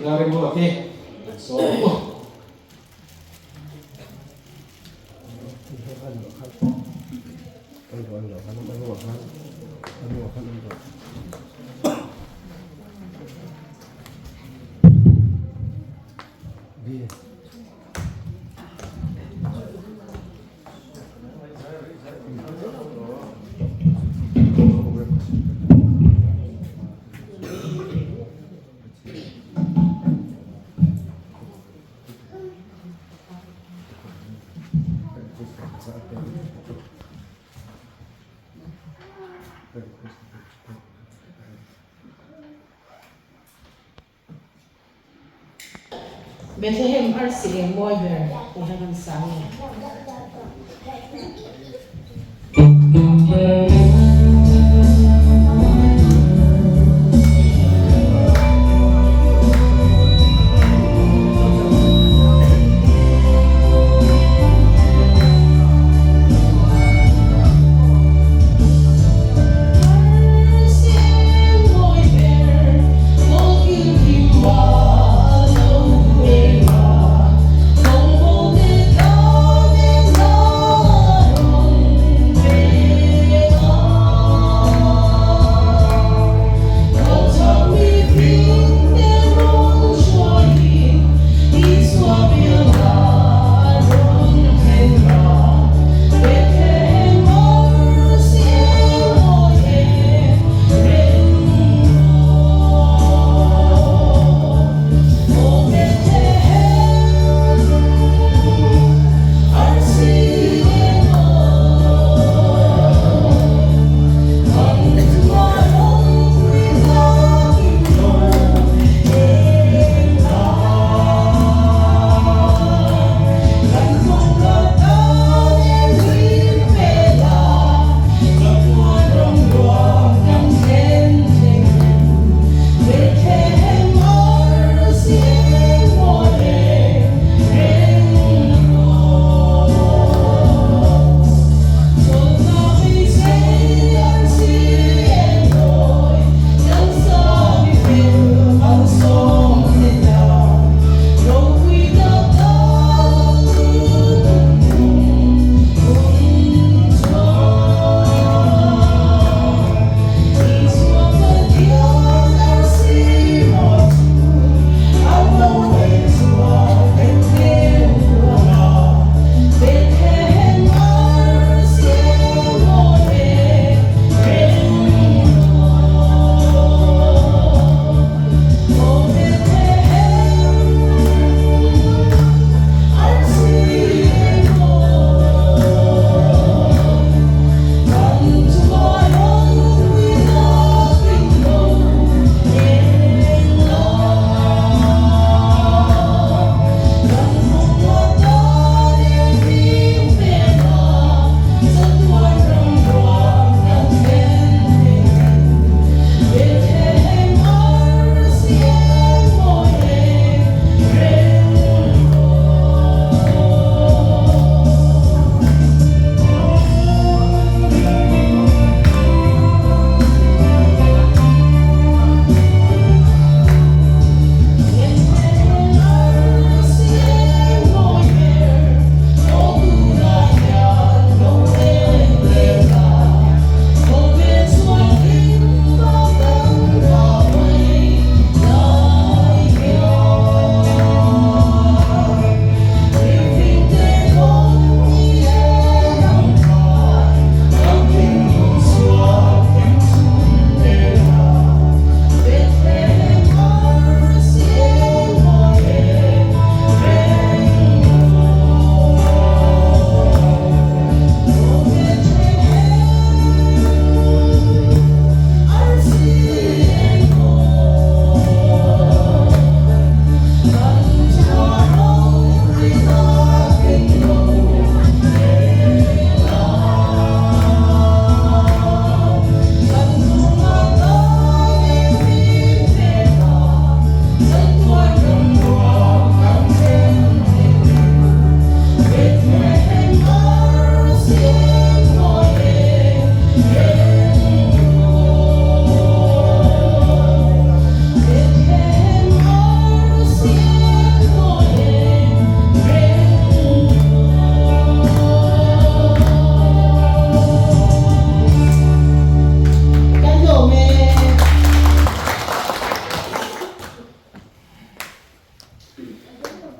Lalremruati sawi ang u.
Bethlehem arsi eng mawi ber tih kha kan sa nge?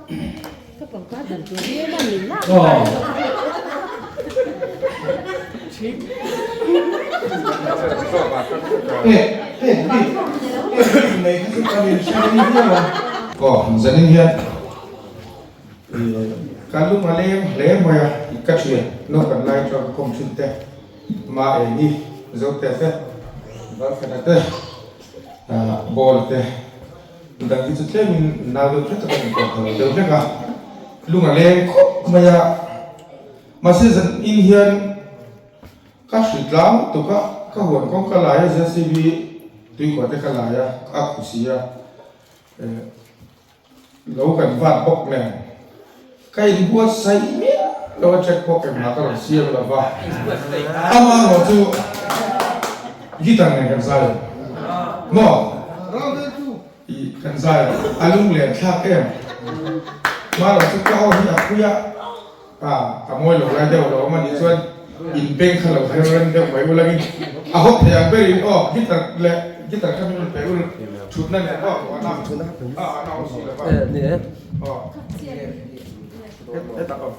Aw, zanin hian ka lung a leng hle mai a, ka thian naupang lai chuan ka kawm thin te, Ma Eni, Zote te, Valfena te, Bawla te. Midang hi chu tlemin nau deuh hlek a kan inkawm thei lo deuh hlek a, lung a leng khawp mai a. Mahse zan in hian ka hri tlang tuk a, ka huan kawng ka lai a, JCB tuikhuah te ka lai a, a khu si a, lo kan vat bawk nen ka inbuatsaih miah lo a, check pawh engmah ka rawn siam lo va, amaherawh chu guitar nen kan zai maw i kan zai a lunglen thlak em amaherawh chu ka aw hi a phui a a mawi lo lai deuh lo awm a nih chuan inbeng kha lo her rem deuh mai ulangin a hawp thei ang berin aw guitar leh guitar kha min rawn pe ul thutna nen aw a a awm si lo va aw. Hetah aw.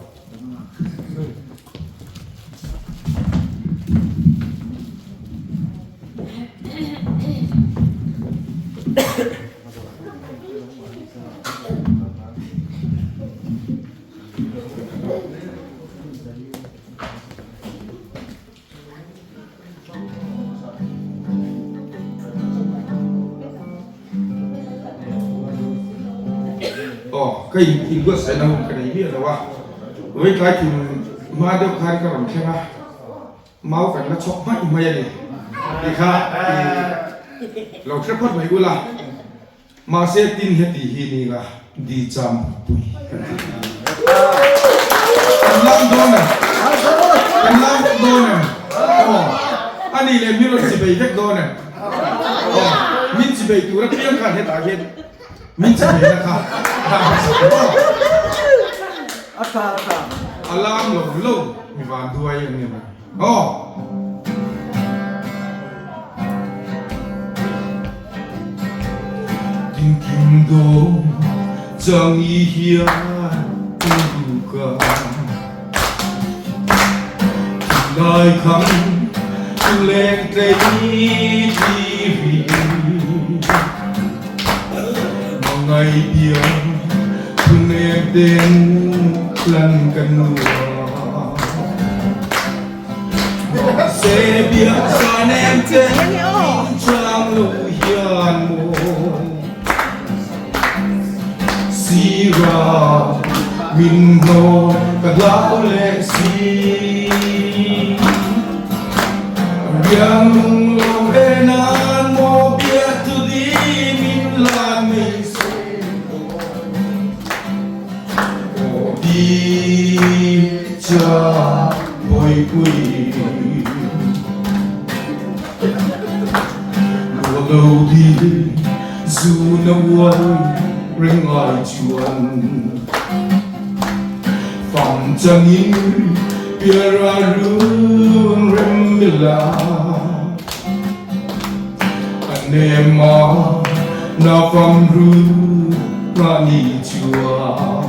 Aw, ka in in buatsaih na hun ka nei miah lo a, vawi tlai thim hma deuh khan ka rawn thleng a, mau kan la chhawk hmaih hmaih a ni tih kha i lo hre phawt mai ula. Mahse tin heti hi ni nga di cham pui kan ti. Kan lam dawn em? Kan lam vek dawn em? Aw, a nih leh min rawn chibei vek dawn em? Aw, min chibei tur apiang khan hetah hian min chibei na kha dah hmasa tur aw. A lam lo lo mi van duai an ni mai. Aw. Tinkim dawn chang i hian ka Thinlai kham leng tlei thi ri Mangai biang thu nem ten lan kan nuam Mahse biak zan em ten chang lo hian maw Sira min hnawn ka hlau leh si Riang lung lawm ve nan maw biak chu di min lan mai se Aw di cha bawipui Lua lo di zu na uai reng ngai chuan Fam changin piara run rem mila A nem a na fam ru ra ni chuan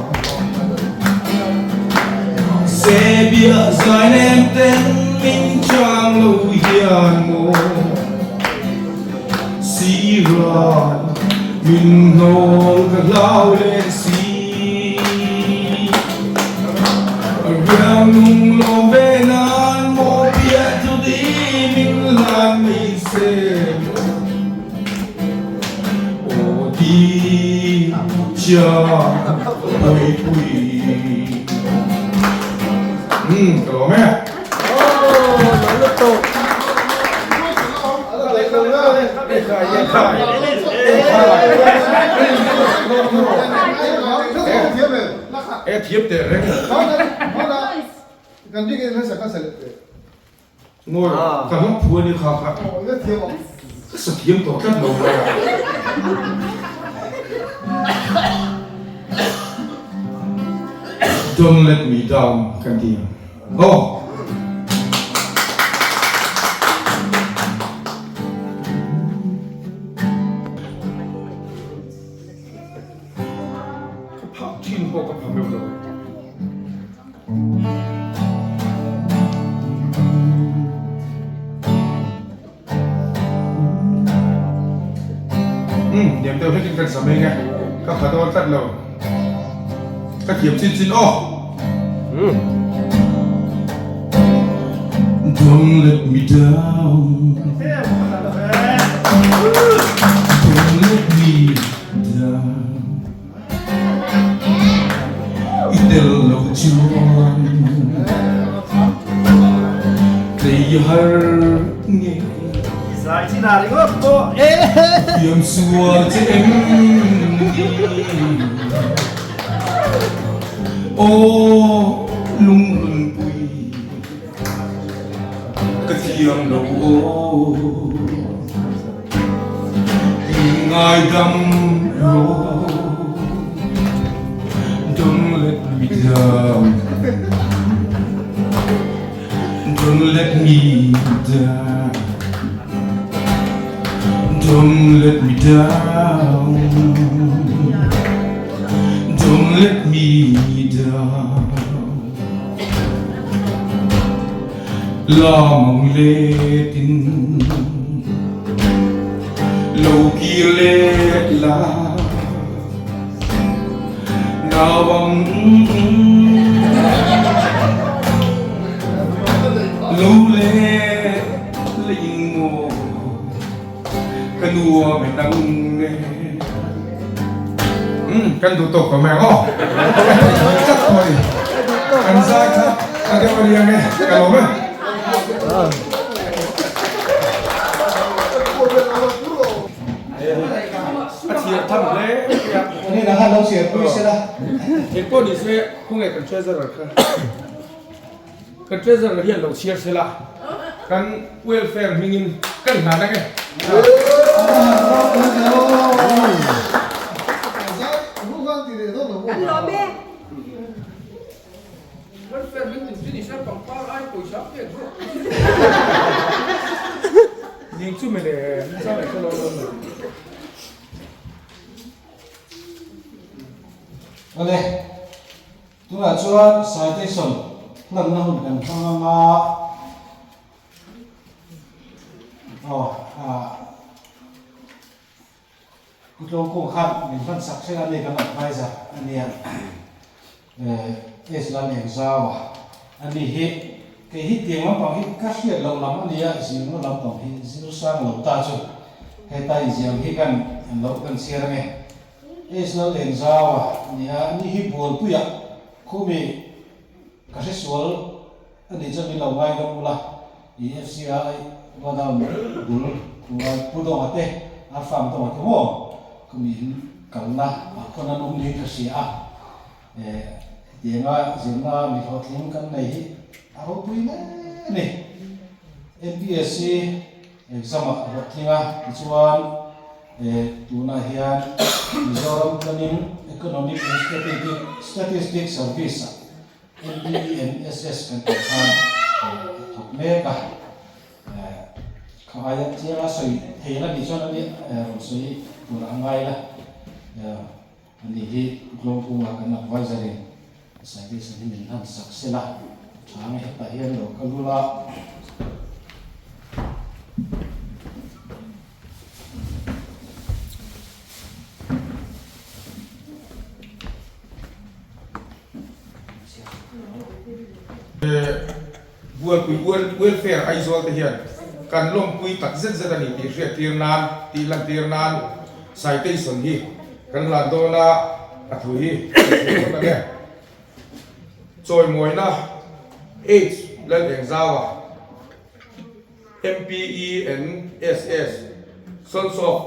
Se bia zai nem ten min chang lo hian maw Si ra min hnawl ka hlau leh si A riang nung lawm ve nan maw piah chu di min hlan mai se maw Aw ti chia pui pui Umm ka lawm e. E thiam teh reng. Ngawi ka hlawk phu a ni kha kha. Ka sa thiam tawh tlat lo mai a. Don't let me down kan ti ang. Aw. Ka phak thin.
chin pawh ka pha meuh lo. Umm niam deuh hlekin kan sam eng e, ka pha dawn tlat lo, ka thiam chin chin aw. Don't let me down Don't let me down I tel lo chuan Tlei har nge
Zai chin a ringawt pawh e.
Thiam sual che em ni Aw lungrunpui Ka thiam lo aw Min ngaidam rawh Don't let me down Don't let me down Don't let me down Don't let me down La mang letin lo kir let la Nawang lo le ling maw ka nuam e nang ne Um kan duh tawk tawh mai ang aw Ka tih tlat tawh a ni Kan zai kha a deuh a riang e ka lawm e. A chhiar tham hle mai a.
Hnenah khan lo chhiar pui sela.
Engpawh ni se khawnge kan treasurer kha. Kan treasurer hian lo chhiar sela kan welfare hmingin kan hlan ang e. Welfare hming min chu ni se pangpar ai pawisa pek zawk. Ning chu mele nasa mai chu lo lo ni.
Awle. Tunah chuan citation hlanna hun kan hmang ang a, aw ah Pu Tlawngkung khan min hman sak hreng a ni kan advisor a nia eh Ezlan Engzaua a ni hi kei hi tiang lampang hi ka hriat loh lam a nia zirna lampang hi zir sang lo ta chu heta inziam hi kan lo kan chhiar ange. Israel engzau a nia, ni hi bualpuiah khumi ka hre sual a nih chuan min lo ngaidam ula, i FCI godown bul khua Pu Dawnga te, ar farm Dawnga te maw khumi in kalna ah khawn an awm niin ka hria a, eh hetianga zirna mi hlawhtling kan nei hi a ropui hle a ni. MPSC exam ah hlawhtling a tichuan Eh, tunah hian Mizoram Planning, Economic and Strategic Statistic Service-ah MPENSS kan tih khan a thawk mek a. Eh, kha aia chianga sawi thei la nih chuan ani rawn sawi tur a ngai la. Eh, ani hi Global-a kan advisor-in citation hi min hlan sak sela tha nge hetah hian lo kal ula.
Bualpui Welfare Aizawl te hian kan lawmpui tak zet zet a ni tih hriattir nan, tih lantir nan citation hi kan hlan dawn a, a thu hi kan hriat dawn ang e. Chawimawina H Lalengzaua. MPENSS, Sons of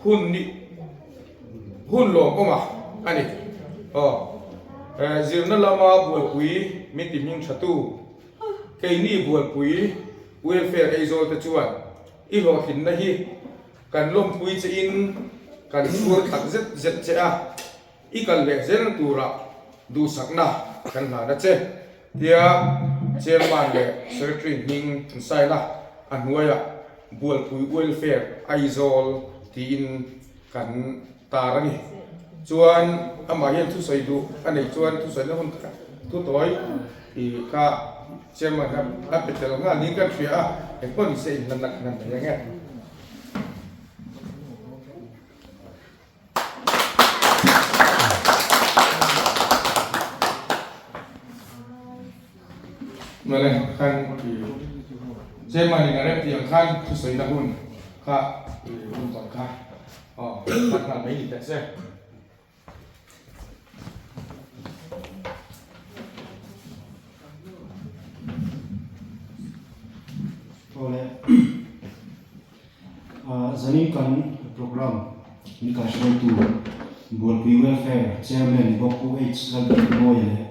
hun ni hun lawmawm a a ni. Aw, zirna lama buaipui min ti hming thatu, keini bualpui welfare Aizawl te chuan i hlawhtlinna hi kan lawmpui che in kan chhuar tak zet zet che a, i kal leh zel turah duhsakna kan hlan a che. Tia Chairman leh Secretary hming an sign a, a hnuaiah Bualpui Welfare Aizawl tiin kan tar a ni. Chuan amah hian thusawi duh a neih chuan thusawina hun kha thu tawi tih kha Chairman a pe tel nghal niin kan hria a, engpawh ni se inhlanna kan han nei ang e. Mawle khan Chairman in a rem tih ang khan thusawina hun kha hun tawn kha aw hman nghal mai ni teh se.
Awle Zanin kan program min kaihruaitu Bualpui Welfare Chairman ni bawk Pu H Lalbiakmawia leh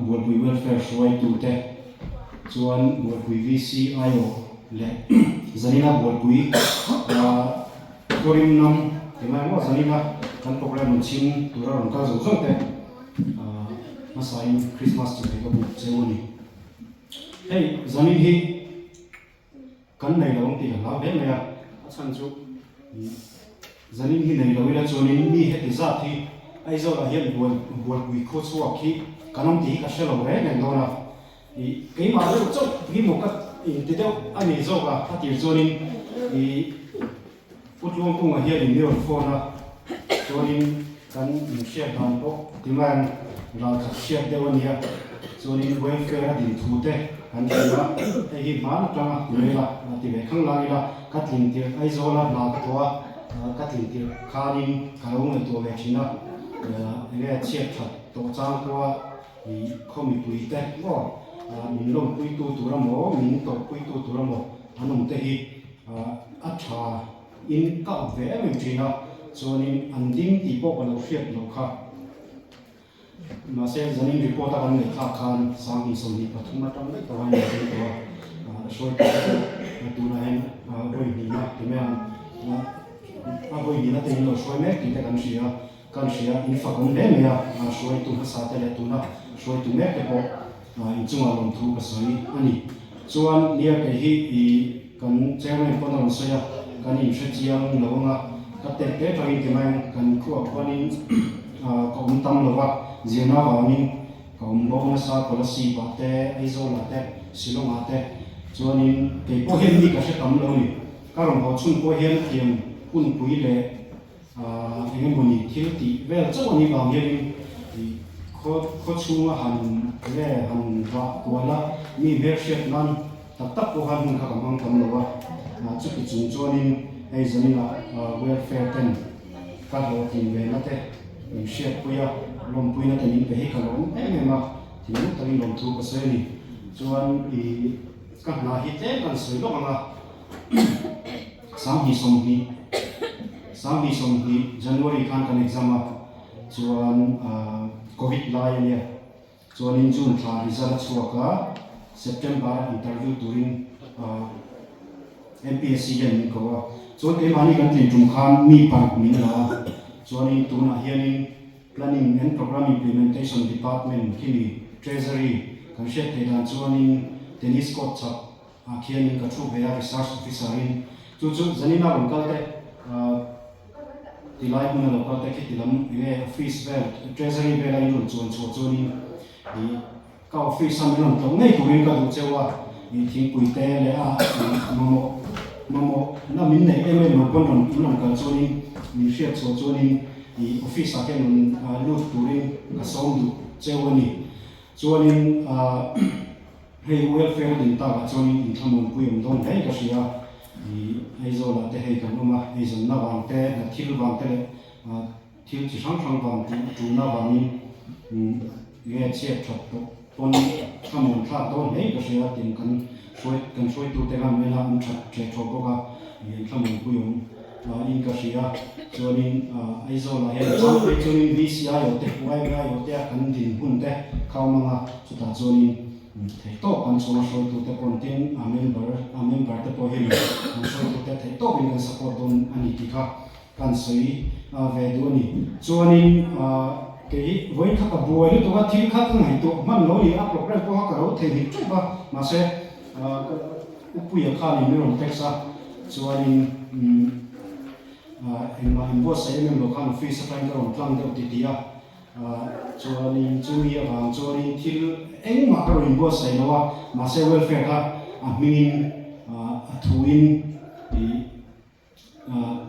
Bualpui Welfare hruaitute chuan Bualpui VC aiawh leh Zanina Bualpui Thuarim nam ti mai maw Zanina kan program rawn chhim tura rawn kal zawng zawng te hmasain Christmas chibai ka buk cheu a ni. Hei Zanin hi Kan nei lo ang tih ka hlau hle mai a, a chhan chu Zanin hi nei lo ila chuanin mi heti zat hi Aizawlah hian bual bualpui khaw chhuak hi kan awm tih hi ka hre lo reng reng dawn a, ih keimah deuh chauh hi maw ka inti deuh a ni zawk a, a tir chuanin ih Pu Tluangkunga hianin mi rawn phone a, chuanin kan inhriat dan pawh ti mai ang, ralkhat hriat deuh a nia, chuanin welfare a din thu te kan hria a, hei hi hman atanga ti mai ila, ti ve khang lang ila, ka tlin tirh Aizawla hna ka thawh a, ka tlin tirh khanin ka lo ngaihtuah ve thin a, enge chhiat that tawh chang pawha i khaw mipui te maw min lawmpuitu tur emaw min tawrhpuitu tur emaw an awm te hi A tha in ka awp ve em em thin a, chuanin an ding tih pawh ka lo hriat loh kha. Mahse zanin report a kan neih thlak khan 2023 atang daih tawh a in ding tawh a, a hruai tawh deuh tunah hian vawi hnihna ti mai ang, a vawi hnihna te in lo hruai mek tih te kan hria a, kan hria in fak awm hle mai a, hruaitu hmasa te leh tuna hruaitu mek te pawh Inchungah lawmthu ka sawi a ni. Chuan nia kei hi i kan chairman pawn a rawn sawi a, kan inhre chiang lo ang a, ka tek te tangin ti mai ang, kan khuah khuanin ka awm tam lo va, zirna avangin ka awm bo nasa Kolasib ah te, Aizawl ah te, Shillong ah te, chuanin kei pawh hian mi ka hre tam lo a ni. Ka rawn haw chhun pawh hian thiam hunpui leh Eng emawni thil tih vel chauh a nih vang hianin khaw khaw chhunga han nge han vah kual a, mi hmelhriat nan tak tak pawh khan hmun kha ka hmang tam lo a. Chuti chung chuanin hei zaninah welfare ten ka hlawhtlin ve na te min hriatpui a, lawmpuina te min pe hi ka lawm em em a, thinlung takin lawmthu ka sawi a ni. Chuan i ka hna hi tlem kan sawi lawk ang a. 2020, 2020 January khan kan exam a, chuan Covid lai a nia, chuanin June thla result a chhuak a, September a interview turin MPSC hian min ko a, chuan keimahni kan tlin tum khan mi paruk min la a, chuanin tunah hianin Planning and Programme Implementation Department khimi Treasury kan hriat theih dan chuanin Tennis court chak Ah khianin ka thu ve a research officer in chu chu Zanina rawn kal te ah tilai hmuna lo kal te khi tilam enge office vel treasury vel a in rawn chuan chhuah chuanin ih ka office a min rawn tlawh ngei turin ka duh cheu a ih thingpui te leh a ih mamawh mamawh na min neih em em lo pawn rawn in rawn kal chuanin min hriat chhuah chuanin ih office ah khian rawn lut turin ka sawm duh cheu a ni chuanin ah. Hei welfare a din takah chuanin inthlamuanpui awm dawn hle ka hria. Ih Aizawlah te hei kan awm a, eizawnna vang te, hna thil vang te leh thil chi hrang hrang vang tih a tulna vangin nge chhiat that tawh pawn thlamuan thlak dawn hle ka hria tin kan hruai kan hruaitute khan en a an that ṭhe ṭhawh bawk a, ih inthlamuanpui awm in ka hria. Chuanin Aizawlah hian chang phei chuanin VCI aw te, YVI aw te a kan dinhmun te kha awm ang a, chutah chuanin Theihtawp kan chhunga hruaitute pawn tin a member a member te pawh hian kan hruaitute theihtawpin kan support dawn a ni tih kha kan sawi ve duh a ni. Chuanin kei hi vawiin kha ka buai lutuk a, thil kha ka ngaihtuah hman lo a ni a, program pawh kha ka lo theihnghilh teuh a, mahse Upuia khanin min rawn text a, chuanin. Engmah inbuatsaih em em lo khan office atangin ka rawn tlang deuh ti ti a, chuanin chumi avang chuanin thil engmah ka rawn inbuatsaih lo a, mahse welfare kha a hmingin a thuin ih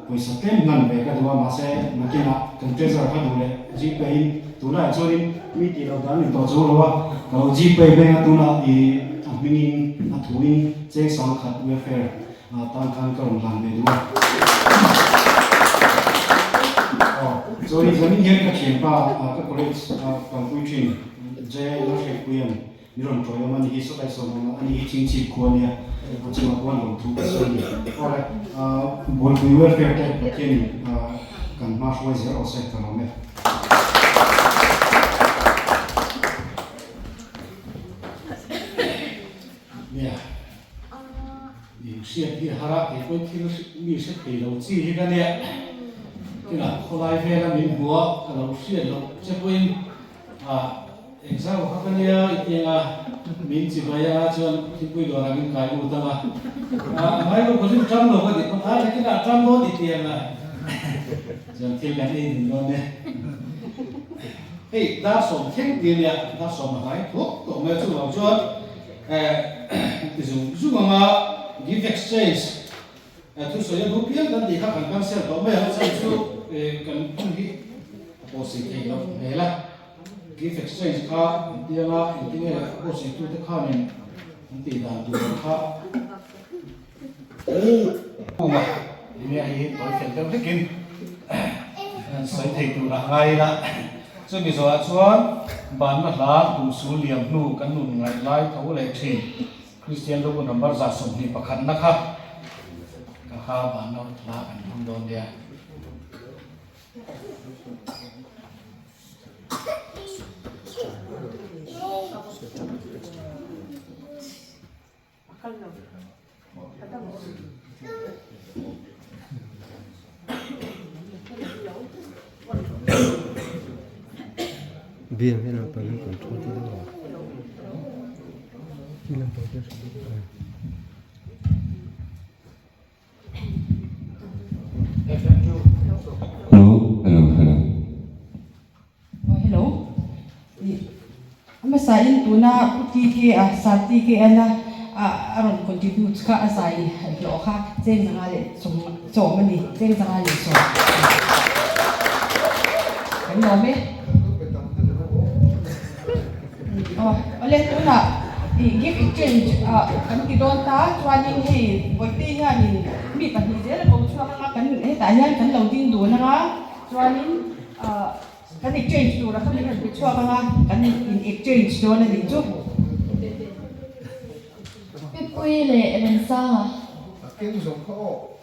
pawisa tlem hman ve ka duh a, mahse nakinah kan treasurer kha duh leh Gpay in tunlaiah chuanin mi tih loh dan ni tawh chu lo a, ka lo Gpay veng a tunah ih a hmingin a thuin cheng sangkhat welfare Tan khan ka rawn hlan ve duh a. Aw, chuanin zanin hian ka thianpa ka college kalpui thin Jay Lalhrekpuia'n min rawn tawiawm a ni hi sawtlai sawm ang a ni hi Chingchhip khua ania a chungah pawh an rawn thu ka sawi a ni. Awle, Bualpui welfare te Pathianin kan hma hruai zel rawh se ka lawm e. Nia. In hriat hi a har a, kei pawhin thil mi hre thei lo chi hi ka nia. Tunah khawlai vela min hmu a, ka lo hriat loh che pawhin engzau kha ka nia i ti anga min chi vai anga chuan thingpui dawrah min kai lut anga a ngai lo khaw chu ṭam lo ka tih pawn a nakinah ṭam dawn i ti anga chuan thil kan ei dun dawn e. Hei dar sawm thleng ti ania, dar sawm a hnai thuak tawh mai a chuvang chuan Ti zung zung ang a, gift exchange thusawi a duh piang kan tih kha kan cancel tawh mai ang, chhan chu kan hun hi a pawhsei theih loh hmel a, gift exchange kha an ti ang a, engtinge a pawhseitute khanin an tih dan tur ang kha a nia hei hi tawi fel deuh hlekin an sawi thei tur a ngai ila. Chumi zawhah chuan banna hla kum sul liam hnu kan nun ngaih lai tho leh thin. Kristian Lubu number 21 na kha ka kha banna hla kan hmang dawn nia.
Bill hi naupang hi control te deuh a khi lampang te hre deuh a.
Hello hello hello.
Aw hello. Ih a hmasa in tuna Pu TK a Sir TK ana a a rawn contribute kha a zai hlawh kha cheng zanga leh chawm chawm a ni cheng zanga leh sawm kan lawm e. Aw awle tunah ih gift exchange ah kan ti dawn ta chuanin hei Bawihte hianin mi pahnih zel a ko chhuak anga kan hetah hian kan lo ding dun anga chuanin ah kan exchange tur a kha min rawn pe chhuak anga kan in exchange dawn a nih chu.
Pipui leh Remsanga.
A keng zawng kha aw.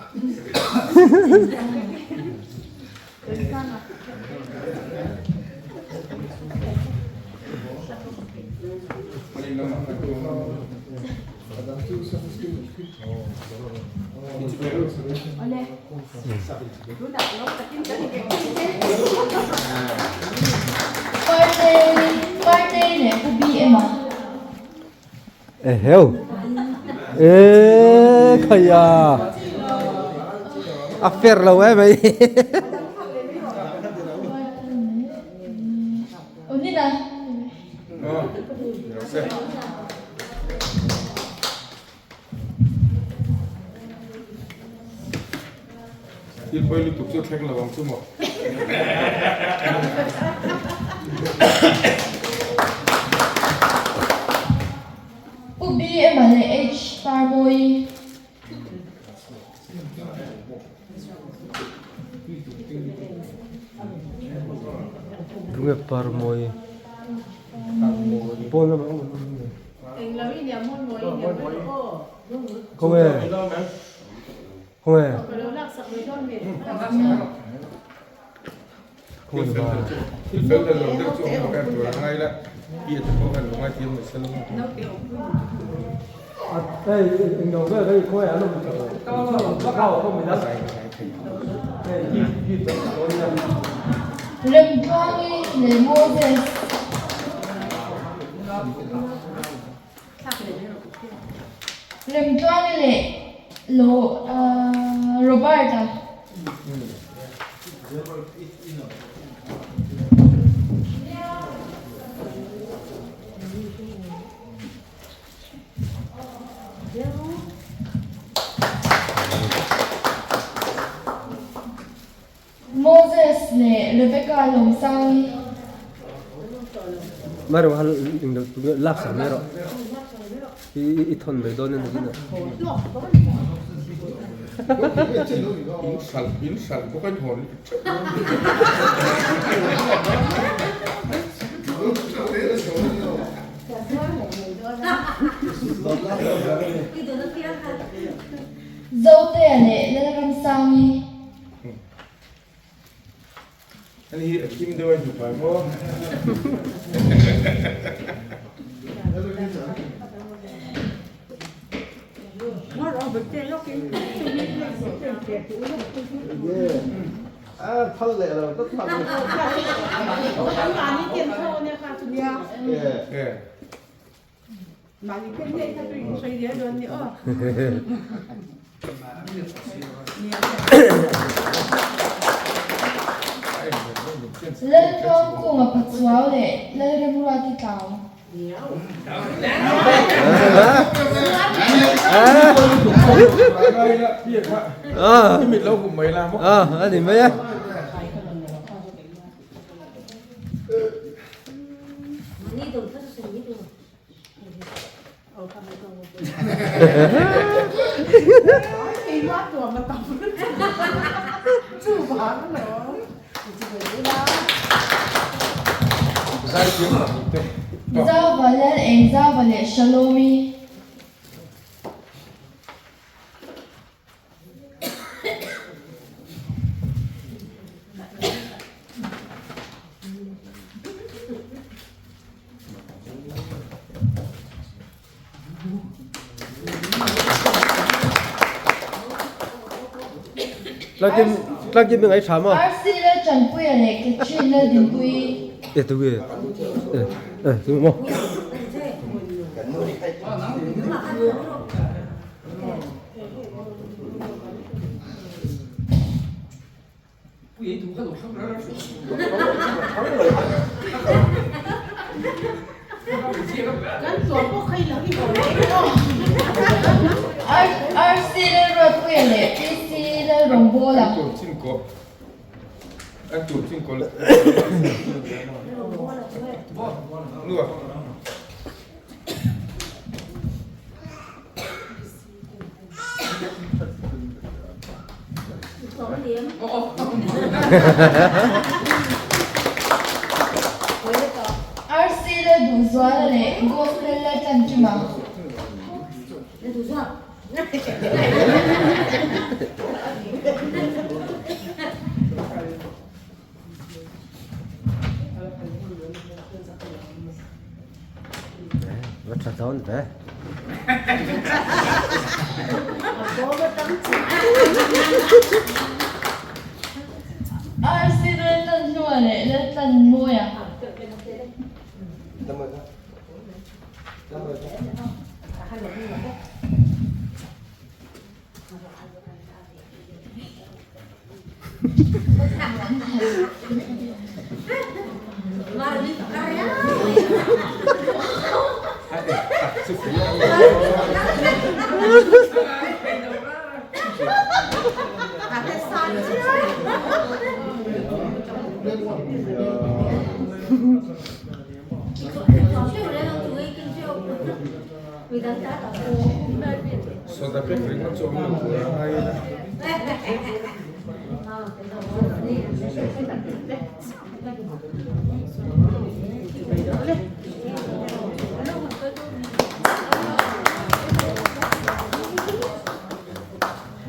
Partei Partei leh Pu BM a.
Eheu e khaia a fer lo em mai.
Unina.
Thil pawi lutuk chu thleng lo ang chu maw.
Pu BM-a leh H. Parmawi.
Tunge Parmawi? Pawn lamah awm ang em? Khawnge? Khawnge? Khawnge ba?
Thil fel dan lo deuh chu awm lo em tur a ngai la, pi a te pawh khan lo ngaithiam mai se lo.
Hei englo vel hei khawnge an awm
Remtluangi leh Moses. Remtluangi leh Robert-a. Moses leh Rebecca Lawmsangi. Zotea leh Lalramsangi. Laltluangkunga Pachuau leh Lalremruati Tlau. Zauva Lal Eng Zauva leh Shalomi. RC Laltanpuia leh Catherine Laldinpuii. RC Lalruatpuia leh PC Lalrawngbawla. RC Lalduhzuala leh Gospel Laltlankima. RC Laltlanhlua leh Laltlanmawia.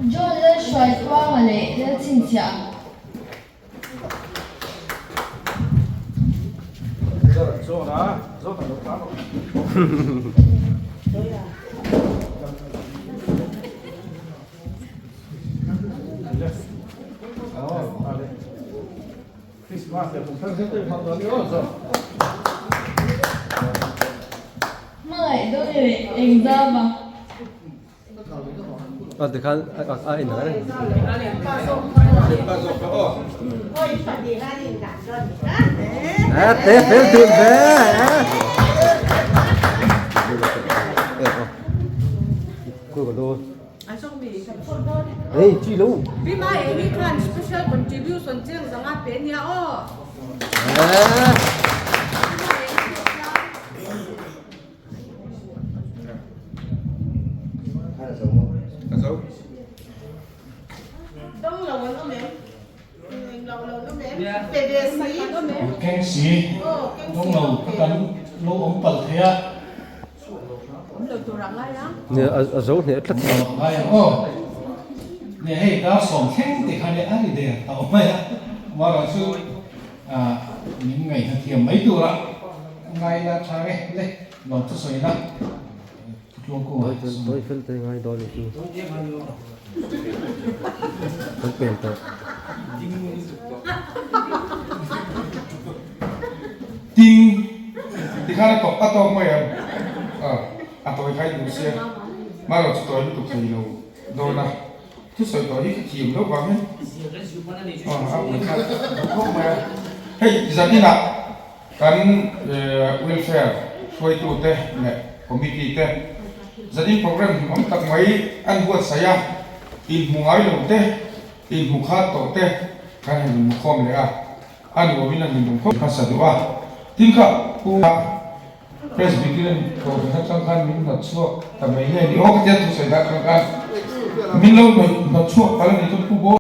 John Lalhruaitluanga leh Lalchhinchhiah. Hmangaih dawn leh engzam a.
A tikhan a in ang reng. A te fel dun ve. Cô có đôi. Ê, chi luôn.
Pi Ma Eng khan special contribution cheng zanga pe nia aw.
Keng si dawng lo kha kan lo awm palh thei a.
A zo hneh tlat.
Ngai ang aw. Nia hei dar sawm thleng tih kha nia a ri der tawh mai a. Amaherawhchu Min ngaihna thiam mai tura ngai la tha nge le lawm chu sawi la thutluang kawngah
Tawi tawi fel te ngai dawn ni chu kan pen tawh.
Ting tikhan a tawk a tawk mai ang a tawi kha i duh sia mahlo chu tawi lutuk thei lo dawn a. Thusawi tawh hi ka thiam loh vang hian a pui kha duh khawp mai a. Hei zaninah kan welfare hruaitute leh committee te zanin program hmuhnawm tak mai an buatsaih a, inhmu ngai lo te, inhmu khat tawh te kan han inhmu khawm leh a, a nuamin a ninawm khawp hmasa duh a. Tin kha Pu Presbyterian kohhran atang khan min hnawt chhuak ta mai nge ni aw ka tia thusawi dah khan khan min lo hnawt chhuak palh a ni chuan Pu Bawl.